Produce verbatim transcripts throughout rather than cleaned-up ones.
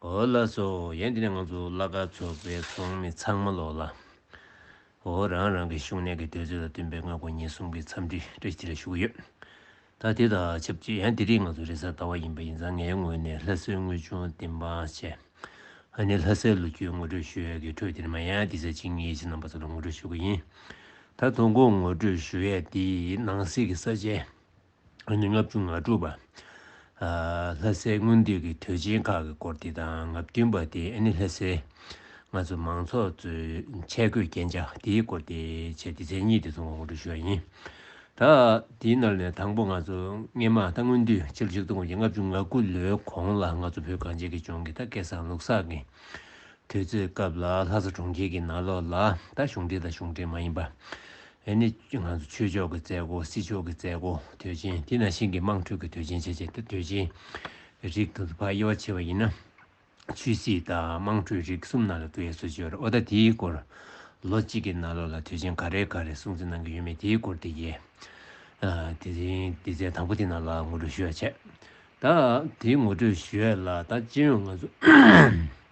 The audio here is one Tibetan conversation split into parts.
འོ་ལགས་སོ། ཡན་འདི་ནས་ང་ཚོ་བླ་དཀར་ཚོགས་པའི་ཚོགས་མི་ཚང་མ་ལོག་ལ། འོ་རང་རང་གི་ཤུགས་ནས་ཀྱི་དུས་ཚོད་དང་བསྟུན་པའི་སྔ་དགོང་ཉིན་གསུམ་གྱི་འཚམས་འདྲི་བཀྲ་ཤིས་བདེ་ལེགས་ཞུ་གི་ཡོད། ད་དེ་དང་ཆབས་ཅིག་ཡང་དེ་རིང་ང་ཚོ་རེས་གཟའ་ཟླ་བ་ཡིན་པ་ཡིན་ཙང་ངའི་ངོས་ནས་ལྷ་སའི་དངོས་བྱུང་བདེན་དཔང་བྱས། ཨ་ནི་ལྷ་སའི་ལོ་རྒྱུས་ངོ་སྤྲོད་ཞུ་ཡས་ཀྱི་འཕྲོས་དེར་མ་ཡང་དེ་ཚེ་ཅིག་ངེད་ཅི་རྣམ་པ་ཚོ་ལ་ངོ་སྤྲོད་ཞུ་གི་ཡིན། ད་དོན་གོ་ངོ་སྤྲོད་ཞུ་ཡས་དེ་ནང་གསེས་ཀྱི་ས་ཆའི། ཨ་ནི་ལྔ་བཅུ་ང་དྲུག་པ། ལྷ་སའི་སྔོན་དུས་ཀྱི་དུས་ཆེན་ཁག་གི་སྐོར་དེ་དང་ལྔ་བདུན་པ་དེ་ཨ་ནི་ལྷ་སའི་ང་ཚོ་མང་ཚོགས་ཚོའི་ཆས་གོས་རྒྱན་ཆ་དེའི་སྐོར་དེ་བྱས་ཏེ་མཚན་ཉིད་དེ་ཚོ་ངོ་སྤྲོད་ཞུ་བ་ཡིན། ད་དེའི་ནང་ནས་དང་པོ་ང་ཚོ་སྔས་མ་ད་སྔོན་དུས་ཕྱི་ལོ་ཆིག་སྟོང་དགུ་བརྒྱ་ལྔ་བཅུ་ང་དགུ་ལོའི་གོང་ལ་ང་ཚོ་བོད་གངས་ཅན་གྱི་ལྗོངས་ཀྱི་ད་སྐལ་བཟང་བློ་བཟང་གི་དུས་ཚོད་སྐབས་ལ་ལྷ་ས་གྲོང་ཁྱེར་གྱི་ནང་ལོགས་ལ་ད་གཞུང་འབྲེལ་དང་གཞུང་འབྲེལ་མ་ཡིན་པ། ཨ་ནི་ང་ཚོ་ཆོས་ཕྱོགས་ཀྱི་མཛད་སྒོ་སྲིད་ཕྱོགས་ཀྱི་མཛད་སྒོ་དུས་ཆེན་དེ་ནང་བཞིན་གྱི་དམངས་ཁྲོད་ཀྱི་དུས་ཆེན་བྱས་རྗེས་ད་དུས་ཆེན་རིགས་དེ་ཚོ་ཕར་དབྱེ་བ་ཕྱེ་བ་ཡིན་ན། ཆོས་སྲིད་དང་དམངས་ཁྲོད་རིགས་གསུམ་ནང་ལ་བསྡུ་ཡས་སྲོལ་ཅིག་ཡོད་རེད། འོ་ད་དེའི་སྐོར་ལོ་གཅིག་གི་ནང་ལོགས་ལ་དུས་ཆེན་ག་རེ་ག་རེ་སྲུང་བརྩི་གནང་གི་ཡོད་མེད་དེའི་སྐོར་དེ་གའི་དེ་རིང་དེ་ཚེ་དང་པོ་དེ་ནང་ལ་ངོ་སྤྲོད་ཞུ་ཡ་བྱས། ད་དེའི་ངོ་སྤྲོད་ཞུ་ཡ་ལ་ད་སྤྱི་ཡོངས་ང་ཚོ།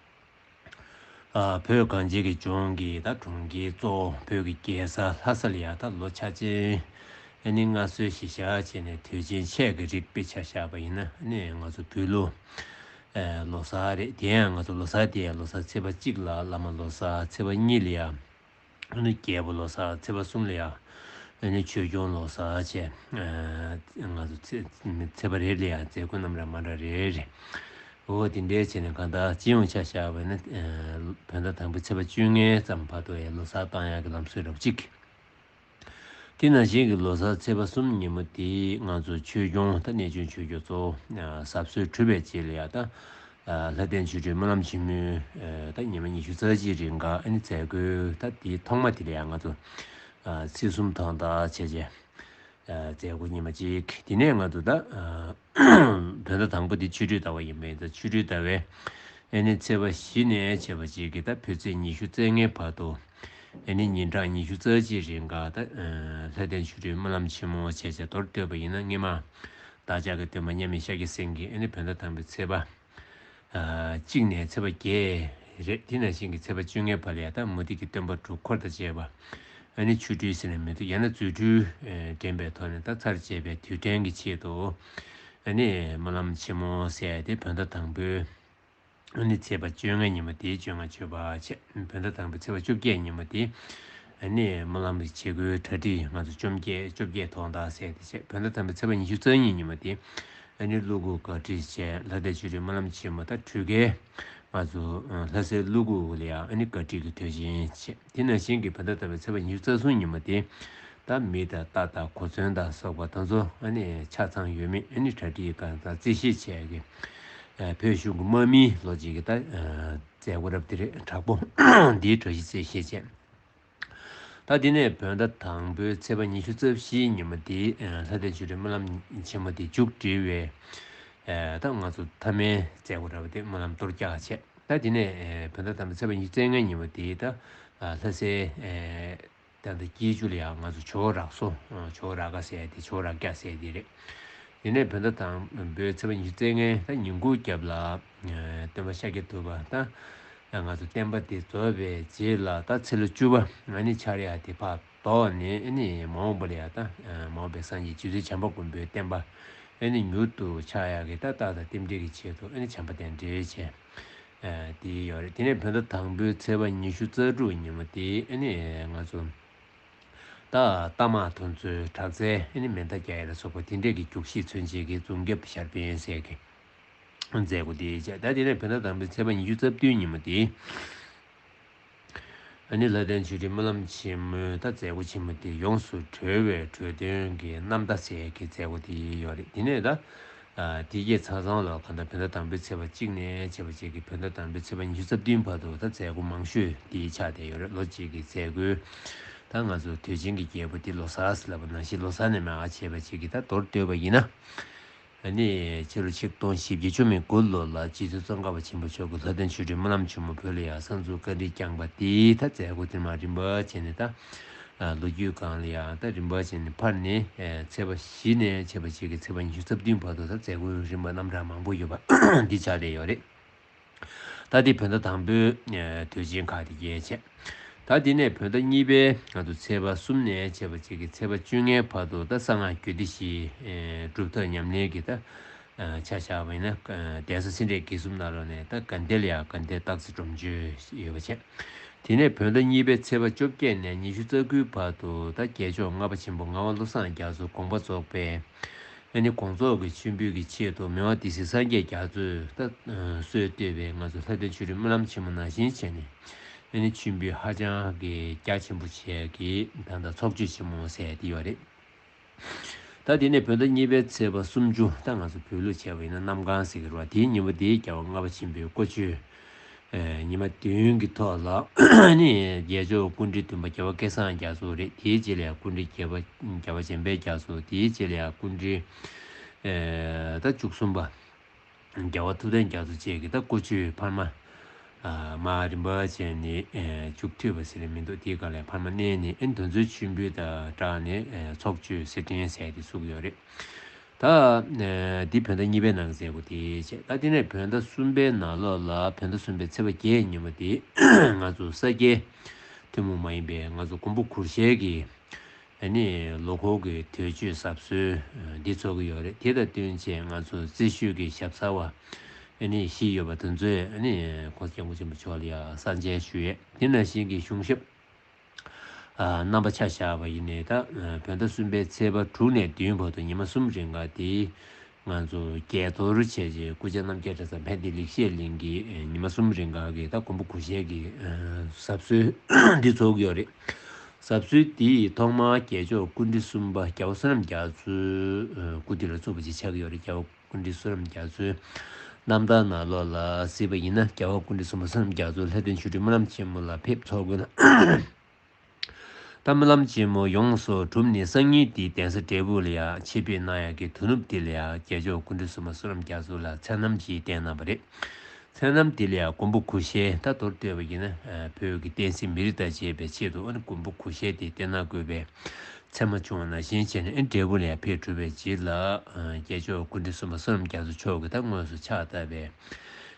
ཨ་བོད་གངས་ཅན་གྱི་ལྗོངས་ཀྱི་ད་གྲོང་ཁྱེར་གཙོ་བོ་བོད་ཀྱི་རྒྱལ་ས་ལྷ་ས་ལ་ཡ་ད་ལོ་འཆར་ཅན་ཨ་ནི་སྔ་སྲོལ་གཞི་བཞག་བྱས་ནས་དུས་ཆེན་ཆེ་གི་རིགས་དཔེ་ཆ་བཞག་པ་ཡིན་ན་ཨ་ནི་ང་ཚོ་བོད་ལོ་ཨ་ལོ་གསར་རེད། དེ་ཡང་ང་ཚོ་ལོ་གསར་དེ་ཡང་ལོ་གསར་ཚེས་པ་གཅིག་ལ་བླ་མ་ལོ་གསར། ཚེས་པ་གཉིས་ལ་ཡ་ཨ་ནི་རྒྱལ་པོ་ལོ་གསར། ཚེས་པ་གསུམ་ལ་ཡ་ཨ་ནི་ཆོས་སྐྱོང་ལོ་གསར་བྱས། ང་ཚོ་ཚེས་ཚེས་པ་རེ་རེ་ལ་ཡ་མཛད་སྒོ་རྣམ་གྲངས་མ་འདྲ་རེ་རེ། འོ་དེ་འདྲའི་བྱས་ནས་གང་ལྟར་སྤྱི་ཡོངས་ཆ་བཞག་པ་ཡིན་ན་བོད་ཟླ་དང་པོའི་ཚེས་པ་བཅོ་ལྔའི་ཙམ་བར་དུ་ཡ་ལོ་གསར་བཏང་ཡག་གི་ལམ་སྲོལ་རབ་གཅིག་དེ་ནང་བཞིན་གྱི་ལོ་གསར་ཚེས་པ་གསུམ་ཉིན་མོ་དེ་ང་ཚོ་ཆོས་སྐྱོང་ད་གནས་ཆུང་ཆོས་སྐྱོང་གཙོ་བོ་གཟབ་གསོལ་གྲུབ་པའི་རྗེས་ལ་ཡ་ད་ལྷ་ལྡན་ཆོ་འཕྲུལ་སྨོན་ལམ་ཆེན་མོའི་ད་ཉི་མ་ཉི་ཤུ་རྩ་གཅིག་རིང་ག་ཨ་ནི་མཛད་སྒོའི་ད་དེའི་ཐོག་མ་དེ་ལ་ཡ་ང་ཚོ་ཚིགས་གསུམ་ཐོག་མདའ་བྱས་རྗེས། མཛད་སྒོ་ཉི་མ་གཅིག་དེ་ནས་ང་ཚོ་ད་བོད་ཟླ་དང་པོ་དེ་ཆོ་འཕྲུལ་ཟླ་བ་ཡིན་པས་ད་ཆོ་འཕྲུལ་ཟླ་བའི་ཨ་ནི་ཚེས་པ་བཞི་ནས་བྱས་པ་ཅིག་གི་ད་བོད་ཚེས་ཉི་ཤུ་རྩ་ལྔའི་བར་དུ་ཨ་ནི་ཉིན་གྲངས་ཉི་ཤུ་རྩ་གཅིག་རིང་ག་ད་ལྷ་ལྡན་ཆོ་འཕྲུལ་སྨོན་ལམ་ཆེན་མོ་བྱས་བྱས་མདོར་བསྡུས་པ་ཡིན་ན་སྔས་མ་བདག་ཅག་གི་སྟོན་པ་མཉམ་མེད་ཤཱཀྱ་སེང་གེ་ཨ་ནི་བོད་ཟླ་དང་པོའི་ཚེས་པ། གཅིག་ནས་ཚེས་པ་བརྒྱད་རེད། དེ་ནང་བཞིན་གྱི་ཚེས་པ་བཅོ་ལྔའི་བར་ལ་ཡ་ད་མུ་སྟེགས་ཀྱི་སྟོན་པ་དྲུག་འཁོར་དང་བཅས་པ་ཨ་ནི་ཆོ་འཕྲུལ་ཟེར་ནས་མི་འདུག་ཡང་ན་རྫུ་འཕྲུལ་འགྲན་པའི་ཐོག་ནས་ད་ཚར་བཅད་པའི་དུས་དྲན་གྱི་ཆེད་དུ་ཨ་ནི་སྨོན་ལམ་ཆེན་མོ་ཟེར་ཏེ་བོད་ཟླ་དང་པོའི་ཨ་ནི་ཚེས་པ་བཅོ་ལྔ་ཉིན་མོ་དེ་བཅོ་ལྔ་མཆོད་པ་བྱས། བོད་ཟླ་དང་པོའི་ཚེས་པ་བཅོ་བརྒྱད་ཉིན་མོ་དེ་ཨ་ནི་སྨོན་ལམ་གྱི་བྱེད་སྒོའི་གྲ་སྒྲིག་ང་ཚོ་བཅོ་བརྒྱད་བཅོ་བརྒྱད་ཐོག་མདའ་ཟེར་ཏེ་བྱས། བོད་ཟླ་དང་པོའི་ཚེས་པ་ཉི་ཤུ་རྩ་གཉིས་ཉིན་མོ་དེ་ཨ་ནི་གློ་བུར་གར་ཁྲིད་བྱས། ལྷ་ལྡན་ཆོ་འཕྲུལ་སྨོན་ལམ་ཆེན་མོ་ད་འཕྲུལ་ཁའི་ང་ཚོ་ལྷ་སའི་གློ་བུར་ལ་ཡང་ཨ་ནི་གར་ཁྲིད་ཀྱི་དུས་ཆེན་བྱས། དེ་ནང་བཞིན་གྱི་བོད་ཟླ་དང་པོའི་ཚེས་པ་ཉི་ཤུ་རྩ་གསུམ་ཉིན་མོ་དེ་ད་མི་དང་རྟ་དང་གོ་མཚོན་དང་སོགས་པ་དེ་ཚོ་ཨ་ནི་ཆ་ཚང་ཡོད་མེད་ཨ་ནི་གྲ་སྒྲིག་གང་དང་རྩིས་བཤེར་བྱས་ཀྱི་བོད་གཞུང་གི་དམག་མིའི་ལོ་གཅིག་གི་ད་མཛད་སྒོ་རབ་དེ་རེད། དྲག་པོ་འདིའི་གྲ་སྒྲིག་རྩིས་བཤེར་བྱས། ད་དེ་ནས་བོད་ཟླ་དང་པོའི་ཚེས་པ་ཉི་ཤུ་རྩ་བཞིའི་ཉིན་མོ་དེ་ལྷ་ལྡན་ཆོ་འཕྲུལ་སྨོན་ལམ་ཆེན་མོ་དེ་མཇུག་སྒྲིལ་བའི་ད་ང་ཚོ་མཐའ་མའི་མཛད་སྒོ་འདྲ་བ་དེ་སྨོན་ལམ་གཏོར་རྒྱག་བྱས། ད་དེ་ནས་བོད་ཟླ་དང་པོའི་ཚེས་པ་ཉི་ཤུ་རྩ་ལྔའི་ཉིན་མོ་དེ་ད་ལྷ་སའི་ད་ལྟ་སྐྱིད་ཆུ་ལ་ཡང་ང་ཚོ་ཇོ་བོ་རག་སོ། ཇོ་བོ་རག་ག་ཟེར་ཡ་དེ་ཇོ་བོ་རག་རྒྱ་ཟེར་ཡ་དེ་རེད། དེ་ནས་བོད་ཟླ་དང་པོའི་ཚེས་པ་ཉི་ཤུ་རྩ་ལྔའི་ད་ཉིན་གུང་རྒྱབ་ལ་སྟོན་པ་ཤཱཀྱ་ཐུབ་པ་ད་ང་ཚོ་བསྟན་པ་འདི་རྫོགས་པའི་རྗེས་ལ་ད་ཚེས་ལོ་བཅུ་པ་ཨ་ནི་འཆར་ཡ་དེ་ཕར་ལྡོག་ནས་ཨ་ནི་མ་འོངས་པ་ལ་ཡ་ད་མ་འོངས་པའི་སངས་རྒྱས་རྗེ་བཙུན་བྱམས་པ་མགོན་པོའི་བསྟན་པ་ཨ་ནི་མྱུར་དུ་ཆགས་ཡ་གི་ད་རྟགས་དང་རྟེན་འབྲེལ་གྱི་ཆེད་དུ་ཨ་ནི་བྱམས་པ་གདན་འདྲེན་བྱས། དེ་ཡོད་རེད། དེ་ནས་བོད་ཟླ་དང་པོའི་ཚེས་པ་ཉི་ཤུ་རྩ་དྲུག་ཉིན་མོ་དེ་ཨ་ནི་ང་ཚོ་ད་རྟ་དམག་དེ་ཚོའི་དྲག་རྩལ་ཨ་ནི་མེ་མདའ་རྒྱག་ཡ་ལ་སོགས་པ་དེ་འདྲས་ཀྱི་རྒྱུགས་གཞི་མཚོན་བྱེད་ཀྱི་རྫོང་རྒྱབ་ཞར་འཕེན་ཟེར་གི་མཛད་སྒོ་དེ་བྱས། ད་དེ་ནས་བོད་ཟླ་དང་པོའི་ཚེས་པ་ཉི་ཤུ་རྩ་བདུན་ཉིན་མོ་དེ་ཨ་ནི་ལྷ་ལྡན་ཆོ་འཕྲུལ་སྨོན་ལམ་ཆེན་མོའི་ད་མཛད་སྒོ་ཆེན་མོ་དེ་ཡོངས་སུ་གྲོལ་བའི་གྲོལ་སྟོན་གྱི་རྣམ་ཐར་ཟེར་གྱི་མཛད་སྒོ་དེ་ཡོད་རེད། དེ་ནས་ད་དེ་གའི་ཆ་ཚང་ལ་གང་ལྟར་བོད་ཟླ་དང་པོའི་ཚེས་པ་གཅིག་ནས་བྱས་པ་ཅིག་གི་བོད་ཟླ་དང་པོའི་ཚེས་པ་ཉི་ཤུ་རྩ་བདུན་བར་དུ་ད་མཛད་སྒོ་མང་ཤོས་དེ་ཆགས་བསྡད་ཡོད་རེད། ལོ་གཅིག་གི་མཛད་སྒོའི་ད་ང་ཚོ་དུས་ཆེན་གྱི་རྒྱལ་པོ་དེ་ལོ་གསར་ཟེར་ལབ་པ་ནང་བཞིན་ལོ་གསར་ནས་མར་བྱས་པ་ཅིག་གི་ད་མདོར་བསྡུས་པ་ཡིན་ན། ཨ་ནི་ཕྱི་ལོ་ཆིག་སྟོང་བཞི་བརྒྱ་བཅུ་མེད་དགུ་ལོ་ལ་རྗེ་བཙུན་ཙོང་ཁ་པ་ཆེན་པོ་མཆོག་གིས་ལྷ་ལྡན་ཆོ་འཕྲུལ་སྨོན་ལམ་ཆེན་མོ་བོད་ལ་ཡར་གསར་འཛུགས་བཀའ་དྲིན་བསྐྱངས་པ་དེའི་ད་མཛད་སྒོ་དེ་མར་རིམ་པ་བྱས་ནས་ད་ལོ་རྒྱུས་སྒང་ལ་ཡང་ད་རིམ་པ་བྱས་ནས་ཕར་ནས་ཚེས་པ་བཞི་ནས་བྱས་པ་ཅིག་གི་ཚེས་པ་ཉི་ཤུ་རྩ་བདུན་བར་དུ་ད་མཛད་སྒོའི་རིམ་པ་རྣམ་གྲངས་མང་པོ་ཡོད་པ་འདི་ཆགས་བསྡད་ཡོད་རེད། ད་འདི་བོད་ཟླ་དང་པོའི་ཨེ་དུས་ཆེན་ཁག་དེ་རྒྱས་བྱས། ད་འདི་ནས་བོད་ཟླ་གཉིས་པའི་ང་ཚོ་ཚེས་པ་གསུམ་ནས་བྱས་པ་གཅིག་གི་ཚེས་པ་བཅོ་ལྔའི་བར་དུ་ད་གསང་སྔགས་རྒྱུད་སྡེ་བཞི་ཨེ་སྒྲུབ་ཐབས་ཉམས་ལེན་གྱི་ད་ཨ་ཆ་བཞག་པ་ཡིན་ན་ཨ་གདན་ས་ཚད་འབྲས་དགེ་གསུམ་ནང་ལོགས་ནས་ད་དགའ་ལྡན་ལ་ཡང་དགའ་ལྡན་སྟག་རྩེ་སྒྲོམ་མཆོད་ཡོད་པ་བྱས། དེ་ནས་བོད་ཟླ་གཉིས་པའི་ཚེས་པ་བཅོ་བརྒྱད་ནས་ཉི་ཤུ་རྩ་དགུའི་བར་དུ་ད་རྒྱལ་མཆོག་ལྔ་པ་ཆེན་པོ་ངག་དབང་བློ་བཟང་རྒྱ་མཚོ་དགོངས་པ་རྫོགས་པའི་ཨ་ནི་དགོངས་རྫོགས་ཀྱི་མཆོད་འབུལ་གྱི་ཆེད་དུ་མི་དབང་སྡེ་སྲིད་སངས་རྒྱས་རྒྱ་མཚོས་ད་ཨ་སྲོལ་བཏོད་པའི་ང་ཚོ་ལྷ་ལྡན་ཆོས་སྒྲོན་སྨོན་ལམ་ཆེན་མོ་ནང་བཞིན་བྱས་ནས་ཨ་ནི་མཆོད་འབུལ་ཧ་ཅང་གི་རྒྱ་ཆེན་པོ་བྱས་ཀྱི་ད་ལྟ་ཚོགས་མཆོད་ཆེན་མོ་ཟེར་དེ་ཡོད་རེད། ད་དེ་ནས་བོད་ཟླ་གཉིས་པའི་ཚེས་པ་སུམ་ཅུ། ད་ང་ཚོ་བོད་ལུགས་བྱས་པ་ཡིན་ན་གནམ་གང་ཟེར་གྱི་རེད་བ། དེའི་ཉིན་མོ་དེའི་རྒྱལ་བ་ལྔ་པ་ཆེན་པོའི་སྐུ་མཆོད་ཨེ་ཉི་མ་བདུན་གྱི་ཐོག་ལ་ཨ་ནི་རྒྱལ་མཆོག་སྐུ་ཕྲེང་བདུན་པ་རྒྱལ་བ་སྐལ་བཟང་རྒྱ་མཚོ་རེད། དེའི་རྗེས་ལ་ཡང་སྐུ་ཕྲེང་བརྒྱད་པ་རྒྱལ་བ་འཇམ་དཔལ་རྒྱ་མཚོ། དེའི་རྗེས་ལ་ཡང་སྐུ་ཕྲེང་ཨེ་ད་བཅུ་གསུམ་པ་རྒྱལ་བ་ཐུབ་བསྟན་རྒྱ་མཚོ་བཅས་ཀྱི་ད་སྐུ་མཆོད་འཕར་མ་ཨ་མར་རིམ་པ་བྱས་ནས་ཨེ་མཇུག་མཐུད་པ་ཟེར་ནས་མི་འདུག་དེའི་སྒང་ལ་འཕར་མ་མནན་ནས་ཨེ་དེ་ཚོའི་མཆོད་འབུལ་དང་སྦྲགས་ནས་ཨེ་ཚོགས་མཆོད་སེར་སྦྲེང་ཟེར་དེ་བཙུགས་ཡོད་རེད། ད་ཨེ་འདི་བོད་ཟླ་གཉིས་པའི་ནང་གི་མཛད་སྒོ་དེ་བྱས། ད་དེ་ནས་བོད་ཟླ་གསུམ་པའི་ནང་ལོགས་ལ་བོད་ཟླ་གསུམ་པའི་ཚེས་པ་བརྒྱད་ཉིན་མོ་དེ་ང་ཚོ་ས་སྐྱའི་ཐུན་མོང་མ་ཡིན་པའི་ང་ཚོ་མགོན་པོ་གུར་ཞལ་གྱི་ཨ་ནི་ལོ་འཁོར་གྱི་དུས་མཆོད་གཟབ་གསོལ་འདི་ཚོགས་ཀྱི་ཡོད་རེད། དེ་དང་བསྟུན་བྱས་ང་ཚོ་རྩེ་ཤོད་ཀྱི་ཞབས་ཚ་བ་ཨ་ནི་བཞི་ཡོད་པ་དེ་ཚོས་ཨ་ནི་༸གོང་ས་༸སྐྱབས་མགོན་ཆེན་པོ་མཆོག་ལ་ཡང་གསང་མཇལ་ཞུ་ཡས། དེ་ནང་བཞིན་གྱི་གཞུང་ཞབས་ཨ་རྣམ་པ་ཆ་བཞག་པ་ཡིན་ནའི་ད་ཨ་བོད་ཟླ་གསུམ་པའི་ཚེས་པ་དྲུག་ནས་བདུན་བར་དུ་ཉི་མ་གསུམ་རིང་ག་དེ་ང་ཚོ་བརྒྱད་གཏོར་བྱས་རྗེས་སྐུ་བཅར་རྣམ་རྒྱལ་གྲྭ་ཚང་ཕན་བདེ་ལེགས་བཤད་གླིང་གི་ཨ་ཉི་མ་གསུམ་རིང་ག་གི་ད་མགོན་པོ་གུར་ཞལ་གྱི་ཨ་གཟབ་གསོལ་འདི་ཚོགས་ཀྱི་ཡོད་རེད། གཟབ་གསོལ་འདིའི་ཐོག་མར་རྒྱལ་མཆོག་སྐུ་ཕྲེང་གསུམ་པ་རྒྱལ་བ་བསོད་ནམས་རྒྱ་མཚོའི་ཨ་སྐུ་དེ་ལ་བཙུགས་པ་ཅིག་ཆགས་ཀྱི་ཡོད་རེད། རྒྱལ་བ་སྐུ་ཕྲེང་བསོད་ནམས་རྒྱ་མཚོའི་རྣམ་ཐར་ནང་ལོགས་ལ་གཟིགས་པ་ཡིན་ན་རྒྱལ་བ་སྐུ་ཕྲེང་གསུམ་པ་བསོད་ནམས་རྒྱ་མཚོ་ལྷ་ལྡན་ཆོས་སྒྲོན་སྨོན་ལམ་ཆེན་མོ་ལ་ཕེབས་ཚོགས་ཀྱི་ཡོད་ལ། ད་སྨོན་ལམ་ཆེན་མོ་ཡོངས་སུ་གྲུབ་ནས་སང་ཉིན་དེའི་གདན་ས་འབྲས་སྤུངས་ལ་ཡང་ཆེད་ཕེབས་གནང་ཡག་གི་དོ་ནུབ་དེ་ལ་ཡང་རྒྱལ་མཆོག་སྐུ་ཕྲེང་གསུམ་པ་བསོད་ནམས་རྒྱ་མཚོ་ལ་མཚན་རྣམས་ཀྱིས་བསྟན་གནང་བ་རེད། མཚན་རྣམས་དེ་ལ་ཡང་མགོན་པོ་གུར་ཞལ། ད་མདོར་བསྡུས་པ་ཡིན་ན་ཨ་བོད་ཀྱི་བསྟན་སྲིད་མི་རིགས་དང་བཅས་པའི་ཆེད་དུ་ཨ་ནི་མགོན་པོ་གུར་ཞལ་དེ་བསྟན་གནང་དགོས་པའི་མཚན་མ་བྱུང་བ་ནང་བཞིན་བྱས་ནས་ཨ་ནི་འབྲས་སྤུངས་ལ་ཡང་ཕེབས་གྲུབ་པའི་རྗེས་ལ་ཨ་རྒྱལ་མཆོག་སྐུ་ཕྲེང་གསུམ་པ་བསོད་ནམས་རྒྱ་མཚོ་མཆོག་གིས་ད་དངོས་སུ་ཕྱག་བཏབ་པའི་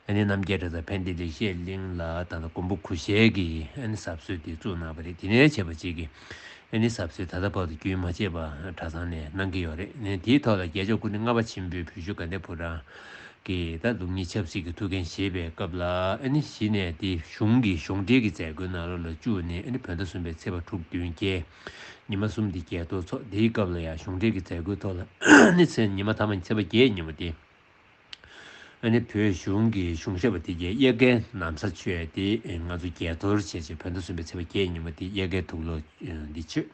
ཨ་ནི་རྣམ་རྒྱལ་གྲྭ་ཚང་ཕན་བདེ་ལེགས་བཤད་གླིང་ལ་ད་ལྟ་མགོན་པོ་གུར་ཞལ་གྱི་ཨ་ནི་གཟབ་གསོལ་དེ་བཙུགས་གནང་བ་རེད། དེ་ནས་བྱས་པ་གཅིག་གིས་ཨ་ནི་གཟབ་གསོལ་ད་ལྟ་བར་དུ་རྒྱུན་མ་ཆད་པར་གྲྭ་ཚང་ནས་གནང་གི་ཡོད་རེད། ཨ་ནི་དེའི་ཐོག་ལ་རྒྱལ་མཆོག་སྐུ་ཕྲེང་ལྔ་པ་ཆེན་པོས་བོད་བཞུགས་དགའ་ལྡན་ཕོ་བྲང་གི་ད་ལུགས་གཉིས་ཆབ་སྲིད་ཀྱི་ཐུགས་འགན་བཞེས་པའི་སྐབས་ལ་ཨ་ནི་གཞི་ནས་དེ་གཞུང་གི་གཞུང་འབྲེལ་གྱི་མཛད་སྒོའི་ནང་ལོགས་ལ་བཅུག་ནས་ཨ་ནི་བོད་ཟླ་གསུམ་པའི་ཚེས་པ་དྲུག་བདུན་བརྒྱད་ཉི་མ་གསུམ་དེ་རྒྱལ་གཏོར་ཚོགས། དེའི་སྐབས་ལ་ཡང་གཞུང་འབྲེལ་གྱི་མཛད་སྒོའི་ཐོག་ལ་ཨ་ནི་ཚེས་ཉི་མ་མཐའ་མ་ཚེས་པ་བརྒྱད་ཉིན་མོ་དེ། ཨ་ནི་བོད་གཞུང་གི་གཞུང་ཞབས་པ་དེ་གའི་དབྱར་ཁའི་ན་བཟའ་མཆོད་དེ་ང་ཚོ་རྒྱལ་གཏོར་བྱས་རྗེས་བོད་ཟླ་གསུམ་པའི་ཚེས་པ་བརྒྱད་ཉིན་མོ་དེ་དབྱར་ཁའི་དུག་ལོག་འདི་མཆོད།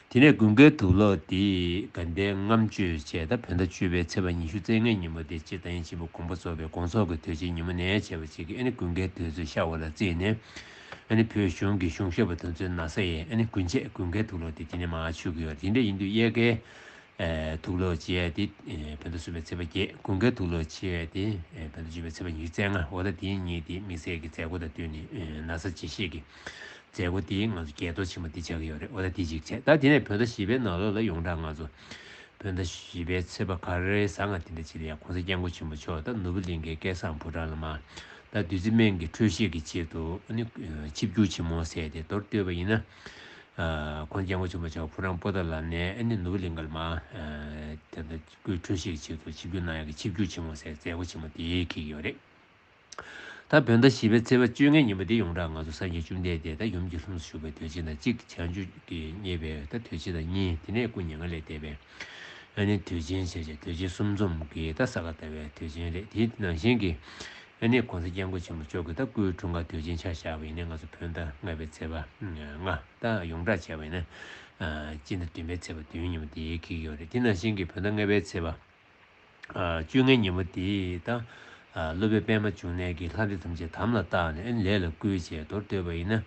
དེ་ནས་དགུན་ཁའི་དུག་ལོག་དེ་དགའ་ལྡན་ལྔ་མཆོད་བྱས། ད་བོད་ཟླ་བཅུ་པའི་ཚེས་པ་ཉི་ཤུ་རྩ་ལྔའི་ཉིན་མོ་དེ་སྤྱིར་བདག་ཉིད་ཆེན་པོ་དགོངས་པ་རྫོགས་པའི་དགོངས་རྫོགས་ཀྱི་དུས་ཆེན་ཉིན་མོ་ནས་བྱས་པ་ཅིག་གིས་ཨ་ནི་དགུན་ཁའི་དུས་ཚོད་ཤར་བ་ལ་བརྩིས་ནས་ཨ་ནི་བོད་གཞུང་གི་གཞུང་ཞབས་པ་དེ་ཚོའི་ན་བཟའ་ཡས་ཨ་ནི་དགུན་ཆད་དགུན་ཁའི་དུག་ལོག་དེ་དེ་ནས་མར་མཆོད་ཀྱི་ཡོད་རེད། དེ་འདྲ་ཡིན་དུས་དབྱར་ཁའི་ཨེ་དུག་ལོག་བྱེད་ཡས་དེ་ཨེ་བོད་ཟླ་གསུམ་པའི་ཚེས་པ་བརྒྱད། དགུན་ཁའི་དུག་ལོག་བྱེད་ཡས་དེ་ཨེ་བོད་ཟླ་བཅུ་པའི་ཚེས་པ་ཉི་ཤུ་རྩ་ལྔ། འོ་ད་དེ་གཉིས་དེ་དམིགས་བསལ་གྱི་མཛད་སྒོ་དང་བསྟུན་ནས་ཨེ་ན་བཟའ་བརྗེ་ཤེས་ཀྱི་མཛད་སྒོ་དེ་ང་ཚོ་རྒྱལ་གཏོར་ཆེན་མོ་འདི་ཆགས་ཀྱི་ཡོད་རེད། འོ་ད་དེ་གཅིག་བྱས། ད་དེ་ནས་བོད་ཟླ་བཞི་པའི་ནང་ལོགས་ལ་ཡོངས་གྲགས་ང་ཚོ་བོད་ཟླ་བཞི་པའི་ཚེས་པ་ག་རེ་གཟའ་ང་དེ་འདྲ་ཅིག་ལ་ཡང་༸གོང་ས་༸སྐྱབས་མགོན་ཆེན་པོ་མཆོག་ད་ནོར་བུ་གླིང་གའི་སྐལ་བཟང་ཕོ་བྲང་ལ་མར་ད་བདུད་རྩི་སྨན་གྱི་འཕྲོད་བཞེས་ཀྱི་ཆེད་དུ་ཨ་ནི་ཆིབས་བསྒྱུར་ཆེན་མོ་ཟེར་ཏེ་མདོར་བསྡུས་པ་ཡིན་ན། ཨ་༸གོང་ས་༸སྐྱབས་མགོན་ཆེན་པོ་མཆོག་ཕོ་བྲང་པོ་ཏཱ་ལ་ནས་ཨ་ནི་ནོར་བུ་གླིང་ག་ལ་མར་ཨ་དེ་ལྟར་སྐུའི་འཕྲོད་བཞེས་ཀྱི་ཆེད་དུ་ཆིབས་བསྒྱུར་གནང་ཡག་གི་ཆིབས་བསྒྱུར་ཆེན་མོ་ཟེར་མཛད་སྒོ་ཆེན་མོ་དེ་འཁེལ་གྱི་ཡོད་རེད། ད་བོད་ཟླ་བཞི་པའི་ཚེས་པ་བཅོ་ལྔའི་ཉིན་མོ་དེ་ཡོངས་གྲགས་ང་ཚོ་སངས་རྒྱས་བཅོམ་ལྡན་འདས་ད་ཡུམ་གྱི་ལྷུམས་སུ་ཞུགས་པའི་དུས་ཆེན་དང་གཅིག་བྱང་ཆུབ་ཀྱི་བརྙེས་པའི་ད་དུས་ཆེན་དང་གཉིས། དེ་ནས་སྐུ་མྱ་ངན་ལས་འདས་པའི་ཨ་ནི་དུས་ཆེན་བྱས་རྗེས་དུས་ཆེན་གསུམ་འཛོམས་ཀྱི་ད་ས་ག་ཟླ་བའི་དུས་ཆེན་རེད། དེ་ནང་བཞིན་གྱི་ཨ་ནི་༸གོང་ས་༸སྐྱབས་མགོན་ཆེན་པོ་མཆོག་གི་ད་སྐུའི་འཁྲུངས་སྐར་དུས་ཆེན་ཆ་བཞག་པ་ཡིན་ན་ང་ཚོ་བོད་ཟླ་ལྔ་པའི་ཚེས་པ་ལྔ། ད་ཡོངས་གྲགས་བྱས་པ་ཡིན་ན་ཨ་སྤྱི་ཟླ་བདུན་པའི་ཚེས་པ་བདུན་ཉིན་མོ་དེ་འཁེལ་གྱི་ཡོད་རེད། དེ་ནང་བཞིན་གྱི་བོད་ཟླ་ལྔ་པའི་ཚེས་པ་ཨ་བཅོ་ལྔའི་ཉིན་མོ་དེ་ད་ཨ་སློབ་དཔོན་པདྨ་འབྱུང་གནས་ཀྱིས་ལྷ་འདྲེ་ཐམས་ཅད་དམ་ལ་བཏགས་ནས་ཨ་ནི་ལས་ལ་བསྐུལ་བྱས། མདོར་བསྡུས་པ་ཡིན་ན་